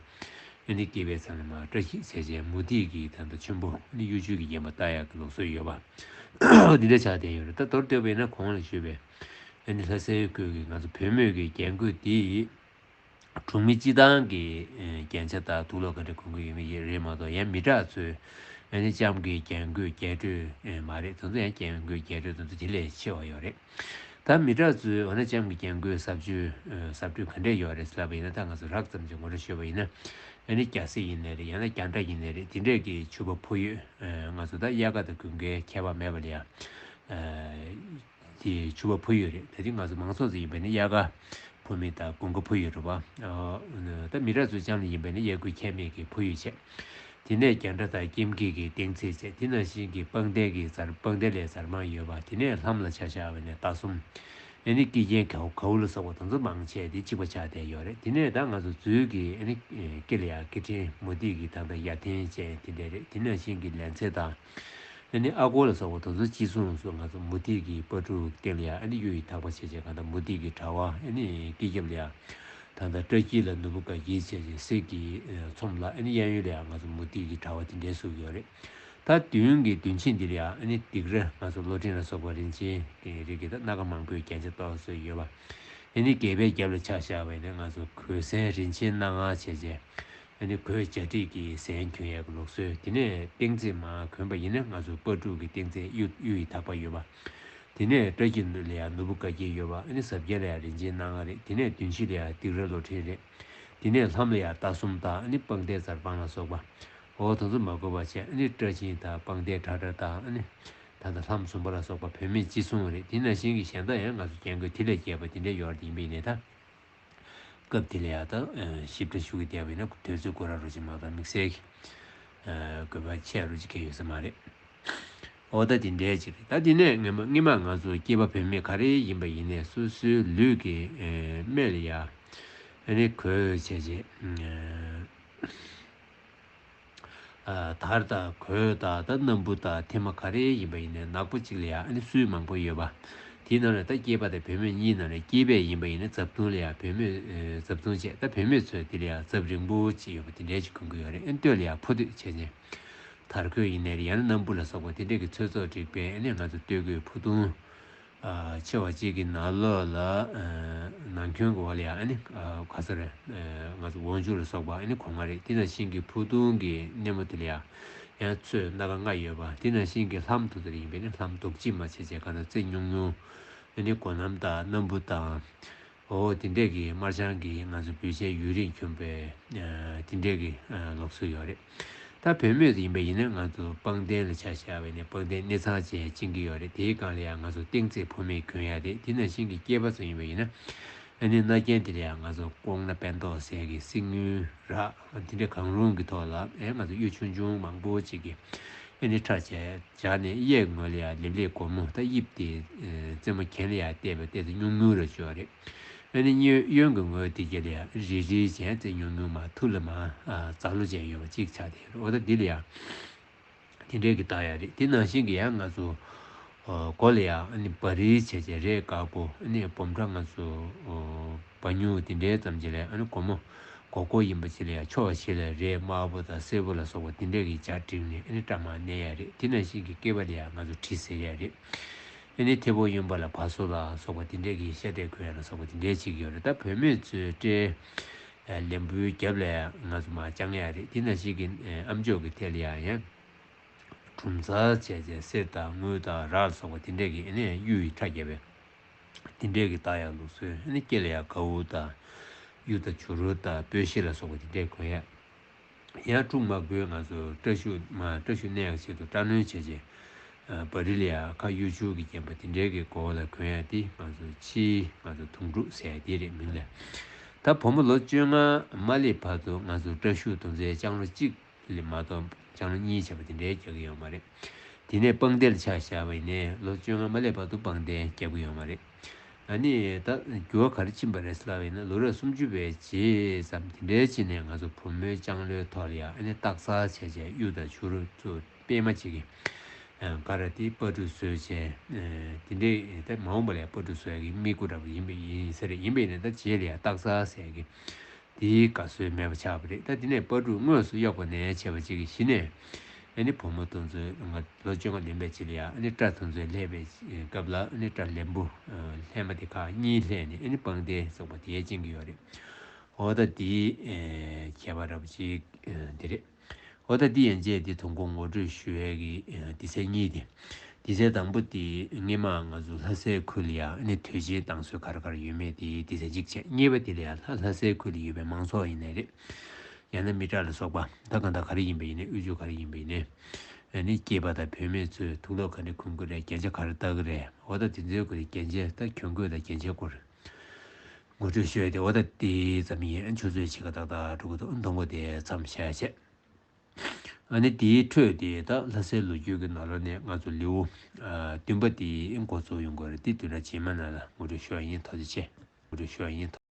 ཨ་ནི་སྐེད་པའི་མཚམས་ལ་མར་སྐྲ་ཤད་བྱས་བྱས་མུ་ཏིག་གི་ད་ལྟ་ཆུན་པོ་ཨ་ནི་གཡུ་བྱུར་གྱིས་བརྒྱན་པ་བཏགས་ཡག་གི་ལུགས་སྲོལ་ཡོད་པ། འདི་འདྲ་ཆགས་བསྡད་ཡོད་རེད། ད་མདོར་བསྡུས་པ་ཡིན་ན་གོང་ལ་ཞུས་པའི་ཨ་ནི་ལྷ་སའི་ཁུལ་གྱི་ང་ཚོ་བུད་མེད་ཀྱི་རྒྱན་གོས་འདི་གྲོང་མི་སྤྱི་བཏང་གི་རྒྱན་ཆ་དང་དུག་ལོག་ག་འདྲ་གོན་གྱི་ཡོད་མེད་རེད་མ་གཏོགས། ཡང་མི་དྲག་ཚོས་ཨ་ནི་ལྕམ་གྱི་རྒྱན་གོས་རྒྱས་སྤྲོས་མ་རེད། དེ་ཚོ་ཡང་རྒྱན་གོས་རྒྱས་སྤྲོས་དེ་ཚོ་དེ་ལས་ཆེ་བ་ཡོད་རེད། ད་མི་དྲག་ཚོས་འོ་ན་ལྕམ་གྱི་རྒྱན་གོས་ཟབ་སྤྲོས་ཟབ་སྤྲོས་ག་འདྲས་ཡོད་རེད་ལབ་པ་ཡིན་ན། ད་ང་ཚོ་རགས་ཙམ་ཅིག་ངོ་སྤྲོད་ཞུས་པ་ཡིན་ན། ཨ་ནི་རྒྱ་སེར་ཡིན་ནའི་རེད། ཡང་ན་རྒྱ་འདྲ་ཡིན་ནའི་རེད། དེ་འདྲས་ཀྱི་ཕྱུ་པ་ཕོ་ཡོས་ང་ཚོ་ད་དབྱར་ཁ་དང་དགུན་ཁའི་ཁྱད་པར་མེད་པ་ལ་ཡང་དེ་ཕྱུ་པ་ཕོ་ཡོས་རེད། ད་དེ་ང་ཚོ་མང་ཚོགས་ཚོ་ཡིན་པ་ནི་དབྱར་ཁ་ཕོ་མོ་དང་དགུན་ཁ་ཕོ་ཡོས་རེད་བ། ད་མི་དྲག་ཚོ་ལྕམ་ལ་ཡིན་པ་ནི་གཡས་སྐོར་ཁྱད་མེད་ཀྱི་ཕོ་ཡོས་བྱས། དེ་ནས་རྒྱ་འདྲ་དང་སྐྱེམས་སྐྱིད་ཀྱི་སྟེང་ཚད་བྱས། དེ་ནང་བཞིན་གྱི་པང་གདན་གྱི་ཟར་པང་གདན་ལས་ཟར་མང་ཡོད་པ། དེ་ནས་ལྷམ་ལ་ཆ་བཞག་པ་ནས་རྟ་ཟུམ། ཨ་ནི་སྐེ་རྒྱན་གའུ་གའུ་ལ་སོགས་པ་དེ་ཚོ་མང་ཆེ་དེ་གཅིག་པ་ཆགས་བསྡད་ཡོད་རེད། དེ་ནས་ད་ང་ཚོ་རྫུས་ཀྱི་ཨ་ནི་སྐེ་ལ་ཡང་སྐེ་ཕྲེང་མུ་ཏིག་གི་ད་ལྟ་ཡ་མཚན་ཅན་དེ་འདྲ་རེད། དེ་ནང་བཞིན་གྱི་ལན་ཚྭ་དང་ཨ་ནི་ཨ་སྒོར་ལ་སོགས་པ་དེ་ཚོ་ཅི་གསུངས་སོང་། ང་ཚོ་མུ་ཏིག་གི་སྤ་ཕྲུག་སྟེང་ལ་ཡང་ཨ་ནི་གཡུ་ཡི་ཐག་པ་བྱས་བྱས་གང་ལྟར་མུ་ཏིག་གི་དྲ་བ། ཨ་ནི་སྐེ་རྒྱབ་ལ་ཡང་ད་ལྟ་སྐྲ་དཀྱིལ་ལ་ནོར་བུ་དགའ་སྐྱིད་བྱས་བྱས་གསེར་གྱི་ཚོམ་ལ། ཨ་ནི་གཡས་གཡོན་ལ་ཡང་ང་ཚོ་མུ་ཏིག་གི་དྲ་བ་དེ་འདྲའི་བཟོ་གི་ཡོད་རེད། ད་མདུན་གྱི་མདུན་ཆིངས་འདི་ལ་ཡང་ཨ་ནི་སྡིགས་ར་ང་ཚོ་གློག་ཕྲེང་ལ་སོགས་པ་རིན་ཆེན་གྱི་རིགས་ཀྱི་ད་སྣ་ཁ་མང་པོའི་རྒྱན་ཆ་གཏོར་སྲོལ་ཡོད་པ། ཨ་ནི་སྒལ་པའི་རྒྱབ་ལ་ཆ་བཞག་པ་ཡིན་ན་ང་ཚོ་གོས་གཟན་རིན་ཆེན་སྣ་ལྔ་བྱས་བྱས། ཨ་ནི་གོས་འཇའ་སྤྲིན་གྱི་གཟན་གྱོན་ཡས་ཀྱི་ལུགས་སྲོལ། དེ་ནས་སྟེང་རྩེ་མར་གྱོན་པ་ཡིན་ན་ང་ཚོ་སྤ་ཕྲུག་གི་སྟེང་རྩེ་གཡུ་གཡུ་ཡི་ཐག་པ་ཡོད་པ། དེ་ནས་སྐྲ་དཀྱིལ་ལ་ཡང་ནོར་བུ་དགའ་སྐྱིད་ཡོད་པ། ཨ་ནི་གཟབ་རྒྱན་ལ་ཡང་རིན་ཆེན་སྣ་ལྔ་རེད། དེ་ནས་མདུན་ཕྱི་ལ་ཡང་སྡིགས་ར་གློག་ཕྲེང་རེད། དེ་ནས་ལྷམ་ལ་ཡང་རྟ་ཟུམ་དང་། ཨ་ནི་པང་གདན་ཟར་པང་ལ་སོགས་པ། འོ་དེ་ཚོ་མ་དགོས་པ་བྱས། ཨ་ནི་སྐྲ་ཆེན་དང་པང་གདན་ཁྲ་ཁྲ་དང་། ཨ་ནི་ད་ལྟ་ལྷམ་ཟུམ་པ་ལ་སོགས་པ་བུད་མེད་ཅི་གསུང་རེད། དེ་ནང་བཞིན་གྱི་གཞན་དག་ཡང་ང་ཚོ་རྒྱན་གོས་དེ་ལས་རྒྱས་པ་དེ་འདྲ་ཡོད་རེད། ཡིན་པ་ཡིན་ནའི་ད་སྐབས་དེ་ལ་ཡང་ད་ཞིབ་ཕྲ་ཞུ་གི་བསྡད་པ་ཡིན་ན་དུས་ཚོད་འགོར་ར་རོ་ཅིག་མ་གཏོགས་དམིགས་བསལ་གྱི་དགོས་པ་ཆེ་རུ་ཅིག་གང་ཡོད་ས་མ་རེད། འོ་ད་དེ་འདྲའི་ཅིག་རེད། ད་དེ་ནས་སྔོན་མ་སྔོན་མ་ང་ཚོ་སྐྱེས་པ་བུད་མེད་ག་རེ་ཡིན་པ་ཡིན་ནའི་སོ་སོའི་ལུས་ཀྱི་ཨེ་སྨད་ལ་ཡ་ཨ་ནི་གོས་བྱས་བྱས། ཨ་དར་དང་གོས་དང་ད་སྣམ་བུ་དང་ཐེ་མ་ག་རེ་ཡིན་པ་ཡིན་ནའི་ནག་པོ་གཅིག་ལ་ཡ་ཨ་ནི་སུལ་མང་པོ་ཡོད་པ། དེའི་ནང་ལ་ད་སྐྱེས་པ་དང་བུད་མེད་གཉིས་ནང་ལ་སྐྱེས་པས་ཡིན་པ་ཡིན་ན་རྫབ་ཐུང་ལ་ཡང་བུད་མེད་ཨེ་རྫབ་ཐུང་བྱས། ད་བུད་མེད་ཚོས་དེ་ལ་ཡང་རྫབ་རིང་པོ་ཅིག་ཡོད་པ་དེ་འདྲའི་ཅིག་གོན་གྱི་ཡོད་རེད། ཨེ་སྟོད་ལ་ཡང་ཕོ་སྟོད་བྱས་ནས་དར་གོས་ཡིན་ནའི་རེད། ཡང་ན་སྣམ་བུ་ལ་སོགས་པ་དེ་འདྲས་ཀྱི་ཚོད་བཙོག་བསྒྲིགས་པའི་ཨ་ནི་ང་ཚོ་སྟོད་གོས་ཕུ་ཐུང་ཨ་ཆེ་བ་གཅིག་གི་ནང་ལོགས་ལ་ཨ་ནང་གྱོན་གྱི་འོག་ལ་ཡང་ཨ་ནི་ཨ་ག་ཚོད་རེད། ཨ་ང་ཚོ་འོག་འཇུག་ལ་སོགས་པ་ཨ་ནི་གོན་ཡ་རེད། དེ་ནང་བཞིན་གྱི་ཕུ་ཐུང་གི་སྣེ་མོ་དེ་ལ་ཡང་ཡང་ཚོས་སྣ་ཁ་ལྔ་ཡོད་པ། དེ་ནང་བཞིན་གྱི་ལྷམ་དེ་ཚོ་ཡིན་པས་ནི་ལྷམ་རྡོག་གཅིག་མ་བྱས་བྱས་ག་ན་རྩེ་ཉུང་ཉུང་ཨ་ནི་གོ་ནམ་དང་སྣམ་བུ་དང་། འོ་དེ་འདྲས་ཀྱི་དམར་ལྗང་གི་ང་ཚོ་འབུལ་ཆས་ཡུན་རིང་གྱོན་པའི་ཨ་དེ་འདྲས་ཀྱི་ཨ་ལུགས་སྲོལ་ཡོད་རེད། ད་བུད་མེད་ཡིན་པ་ཡིན་ན་ང་ཚོ་པང་གདན་ལ་ཆ་བཞག་པ་ཡིན་ན་པང་གདན་སྣེ་ཚང་བྱས་བཅིངས་ཀྱི་ཡོད་རེད། དེའི་སྒང་ལ་ཡང་ང་ཚོ་སྟེང་རྩེ་ཕོ་མོས་གྱོན་ཡ་རེད། དེ་ནང་བཞིན་གྱི་སྐྱེས་པ་ཚོ་ཡིན་པ་ཡིན་ན་ཨ་ནི་རྣ་རྒྱན་དེ་ལ་ཡང་ང་ཚོ་ལྐོག་ན་པད་མདོག་ཟེར་གྱི་གསེར་དངུལ་རག་དེ་འདྲས་གང་རུང་གི་ཐོག་ལ་ཨེ་ང་ཚོ་གཡུ་ཆུང་ཆུང་མང་པོ་ཅིག་གི་ཨ་ནི་ཁྲ་བྱས། སྦྱར་ནས་གཡས་ངོས་ལ་ཡང་ལེབ་ལེབ་སྒོར་མོ་ད་དབྱིབས་དེ་ཨ་རྩེ་མོ་གྱེན་ལ་ཡང་བལྟས་པ་བལྟས་ཚེ་ཉུང་ཉུང་རེ་བྱུང་བ་རེད། ཨ་ནི་གཡོན་གཡོན་གྱི་ངོས་དེ་གྱེན་ལ་ཡང་རིལ་རིལ་བྱས་རྩེ་ཉུང་ཉུང་མ་ཐུར་ལ་མ་ཨ་རྫ་ལོ་ཅན་ཡོད་པ་གཅིག་ཆགས་བསྡད་ཡོད་རེད། འོ་ད་འདི་ལ་ཡང་དེ་འདྲའི་གི་བཏགས་ཡ་རེད། དེ་ནང་བཞིན་གྱི་ཡང་ང་ཚོ་ཨ་མགོ་ལ་ཡང་ཨ་ནི་བ་རིལ་བྱས་བྱས་རས་དཀར་པོ་ཨ་ནི་སྦོམ་ཕྲ་ང་ཚོ་ཨ་བ་ཉུང་དེ་འདྲའི་ཙམ་ཅིག་ལ་ཨ་ནི་སྒོར་མོ་མགོ་སྐོར་ཡིན་པ་ཅིག་ལ་ཡང་ཕྱོགས་བཞི་ལ་རས་དམར་པོ་དང་སེར་པོ་ལ་སོགས་པ་དེ་འདྲ་གི་སྦྱར་བསྒྲིགས་ནས་ཨ་ནི་སྐྲ་མར་མནན་ཡ་རེད། དེ་ནང་བཞིན་གྱི་སྐེད་པ་ལ་ཡང་ང་ཚོ་གྲི་ཟེར་ཡ་རེད། ཨ་ནི་མཐེ་བོ་གཡོན་པ་ལ་བ་སོ་ལ་སོགས་པ་དེ་འདྲ་གི་ཤ་འདྲེས་གོན་ཡ་ལ་སོགས་པ་དེ་འདྲ་བྱེད་ཀྱི་ཡོད་རེད། ད་བུད་མེད་ཚོས་སྤྲེའུ་ལན་བུའི་རྒྱབ་ལ་ཡང་ང་ཚོ་མར་དཔྱང་ཡ་རེད། དེ་ནང་བཞིན་གྱི་ཨ་མཆོག་གི་ཐད་ལ་ཡང་ཡང་གྲུམ་ཚར་བྱས་བྱས་སེར་དང་དངུལ་དང་རག་ལ་སོགས་པ་དེ་འདྲ་གི་ཨ་ནི་གཡུ་ཡི་ཁྲ་བརྒྱབ་པའི། དེ་འདྲས་ཀྱི་བཏགས་ཡག་ལུགས་སྲོལ། ཨ་ནི་སྐེ་ལ་ཡང་གའུ་དང་གཡུ་དང་བྱུ་རུ་དང་སྤོས་ཤེལ་ལ་སོགས་པ་དེ་འདྲས་གོན་ཡག་ཡང་དཀྲུག་མ་དགོས་ང་ཚོ་སྐྲ་ཤུ་མ་སྐྲ་ཤུ་གནས་ཡག་ཆེད་དུ་སྐྲ་སྣོན་བྱས་རྗེས་བ་རི་ལ་ཡང་ཁ་གཡུ་བྱུར་གྱིས་བརྒྱན་པ་དེ་འདྲས་ཀྱི་མགོ་ལ་གོན་ཡག་དེ་ང་ཚོ་ཕྱིའི་ང་ཚོ་དུང་སྒྲུག་ཟེར་ཡག་དེ་རེད་མིང་ལ། ད་བུ་མོ་ལོ་བཅོ་ལྔ་མ་སླེབས་བར་དུ་ང་ཚོ་སྐྲ་ཤུ་དོན་ཚན་ལྕང་ལོ་གཅིག་ལས་མ་གཏོགས་ལྕང་ལོ་གཉིས་བྱས་པ་དེ་འདྲའི་རྒྱག་གི་ཡོད་མ་རེད། དེ་ནས་པང་གདན་ལ་ཆ་བཞག་པ་ཡིན་ནའི་ལོ་བཅོ་ལྔ་མ་སླེབས་བར་དུ་པང་གདན་རྒྱག་གི་ཡོད་མ་རེད། ཨ་ནི་ད་འགྱུར་བ་ག་རེ་ཕྱིན་པ་རེད་ཟེར་ལབ་པ་ཡིན་ན་ལོ་རབས་སུམ་ཅུ་པའི་རྗེས་ཙམ་དེ་འདྲའི་ཕྱིན་ནས་ང་ཚོ་བུ་མོའི་ལྕང་ལོའི་ཐོག་ལ་ཡང་ཨ་ནི་སྟག་གཟར་བྱས་བྱས་གཡུ་དང་བྱུ་རུ་ཚོ་པད་མ་གཅིག་གི་ག་ར་དེ་སྤ་གྲུ་བཟོས་བྱས་དེ་འདྲའི་ད་མ་འོངས་པ་ལ་ཡང་སྤ་གྲུ་བཟོ་ཡག་གི་དམིགས་ཡུལ་འདྲ་པོ་ཡིན་པ་ཡིན་ས་རེད། ཡིན་པ་ཡིན་ནའི་ད་རྗེས་ལ་ཡང་སྟག་གཟར་ཟེར་གི་དེའི་དགའ་བསུ་མེད་པ་ཆགས་པ་རེད། ད་དེ་ནས་སྤ་གྲུ་དངོས་སུ་གཡོགས་པ་ནས་བྱས་པ་གཅིག་གིས་གཞི་ནས་ཨ་ནི་བུ་མོ་དེ་ཚོའི་ང་ལོ་བཅོ་ལྔ་ལོན་པའི་རྗེས་ལ་ཡང་ཨ་ནི་སྐྲ་དེ་ཚོའི་ལྷས་པའི་སྐབས་ལ་ཨ་ནི་སྐྲ་ལན་བུ་ལྷས་མ་དེ་ཁག་གཉིས་ལྷས་ནས་ཨ་ནི་པང་གདན་སོགས་པ་དེ་བཅིངས་ཀྱི་ཡོད་རེད། འོ་ད་དེའི་ཁྱད་པར་འདྲ་པོ་ཅིག་དེ་རེད། འོ་ད་འདི་ཡན་ཆད་འདི་དུས་འཁོར་ངོ་སྤྲོད་ཞུ་ཡས་ཀྱི་ཨ་དུས་ཚན་གཉིས་ཏེ། དུས་ཚན་དང་པོ་དེ་སྔས་མ་ང་ཚོ་ལྷ་སའི་ཁུལ་ལ་ཡང་ཨ་ནི་དུས་ཆེན་གཏོང་སྲོལ་ག་རེ་ག་རེ་ཡོད་མེད་དེ་དུས་ཚན་གཅིག་བྱས། གཉིས་པ་དེ་ལ་ཡང་ལྷ་ལྷ་སའི་ཁུལ་ལ་ཡོད་པའི་མང་ཚོགས་ཡིན་ནའི་རེད། ཡང་ན་མི་དྲག་ལ་སོགས་པ་ད་གང་ལྟར་ག་རེ་ཡིན་པ་ཡིན་ནའི་དབུལ་ཕྱུག་ག་རེ་ཡིན་པ་ཡིན་ནའི་ཨ་ནི་སྐྱེས་པ་དང་བུད་མེད་ཚོས་དུག་ལོག་ག་འདྲ་གོན་གྱི་རེད། རྒྱན་ཆ་ག་རེ་བཏགས་ཀྱི་རེད། འོ་ད་དེ་ཚོའི་སྐོར་གྱི་རྒྱན་ཆ་ད་གྱོན་གོས་དང་རྒྱན་ཆའི་སྐོར་ངོ་སྤྲོད་ཞུ་ཡས་དེ་འོ་ད་དེ་ཙམ་ཡིན། ཨ་ཆུ་ཚོད་ཕྱེད་ཀ་ཏག་ཏག་འགྲོ་གི་འདུག་མདོ་མགོ་དེ་མཚམས་བཞག་བྱས། ཨ་ནི་དེའི་འཕྲོས་དེ་ད་ལྷ་སའི་ལོ་རྒྱུས་ཀྱི་ནང་ལོགས་ནས་ང་ཚོ་ལེའུ་ཨ་བདུན་པ་དེ་འགོ་འཛུགས་ཡོང་གི་རེད། དེ་བདུན་ཕྲག་རྗེས་མ་ནང་ལ་ངོ་སྤྲོད་ཞུ་བ་ཡིན། ཐུགས་རྗེ་ཆེ། ངོ་སྤྲོད་ཞུ་བ་ཡིན།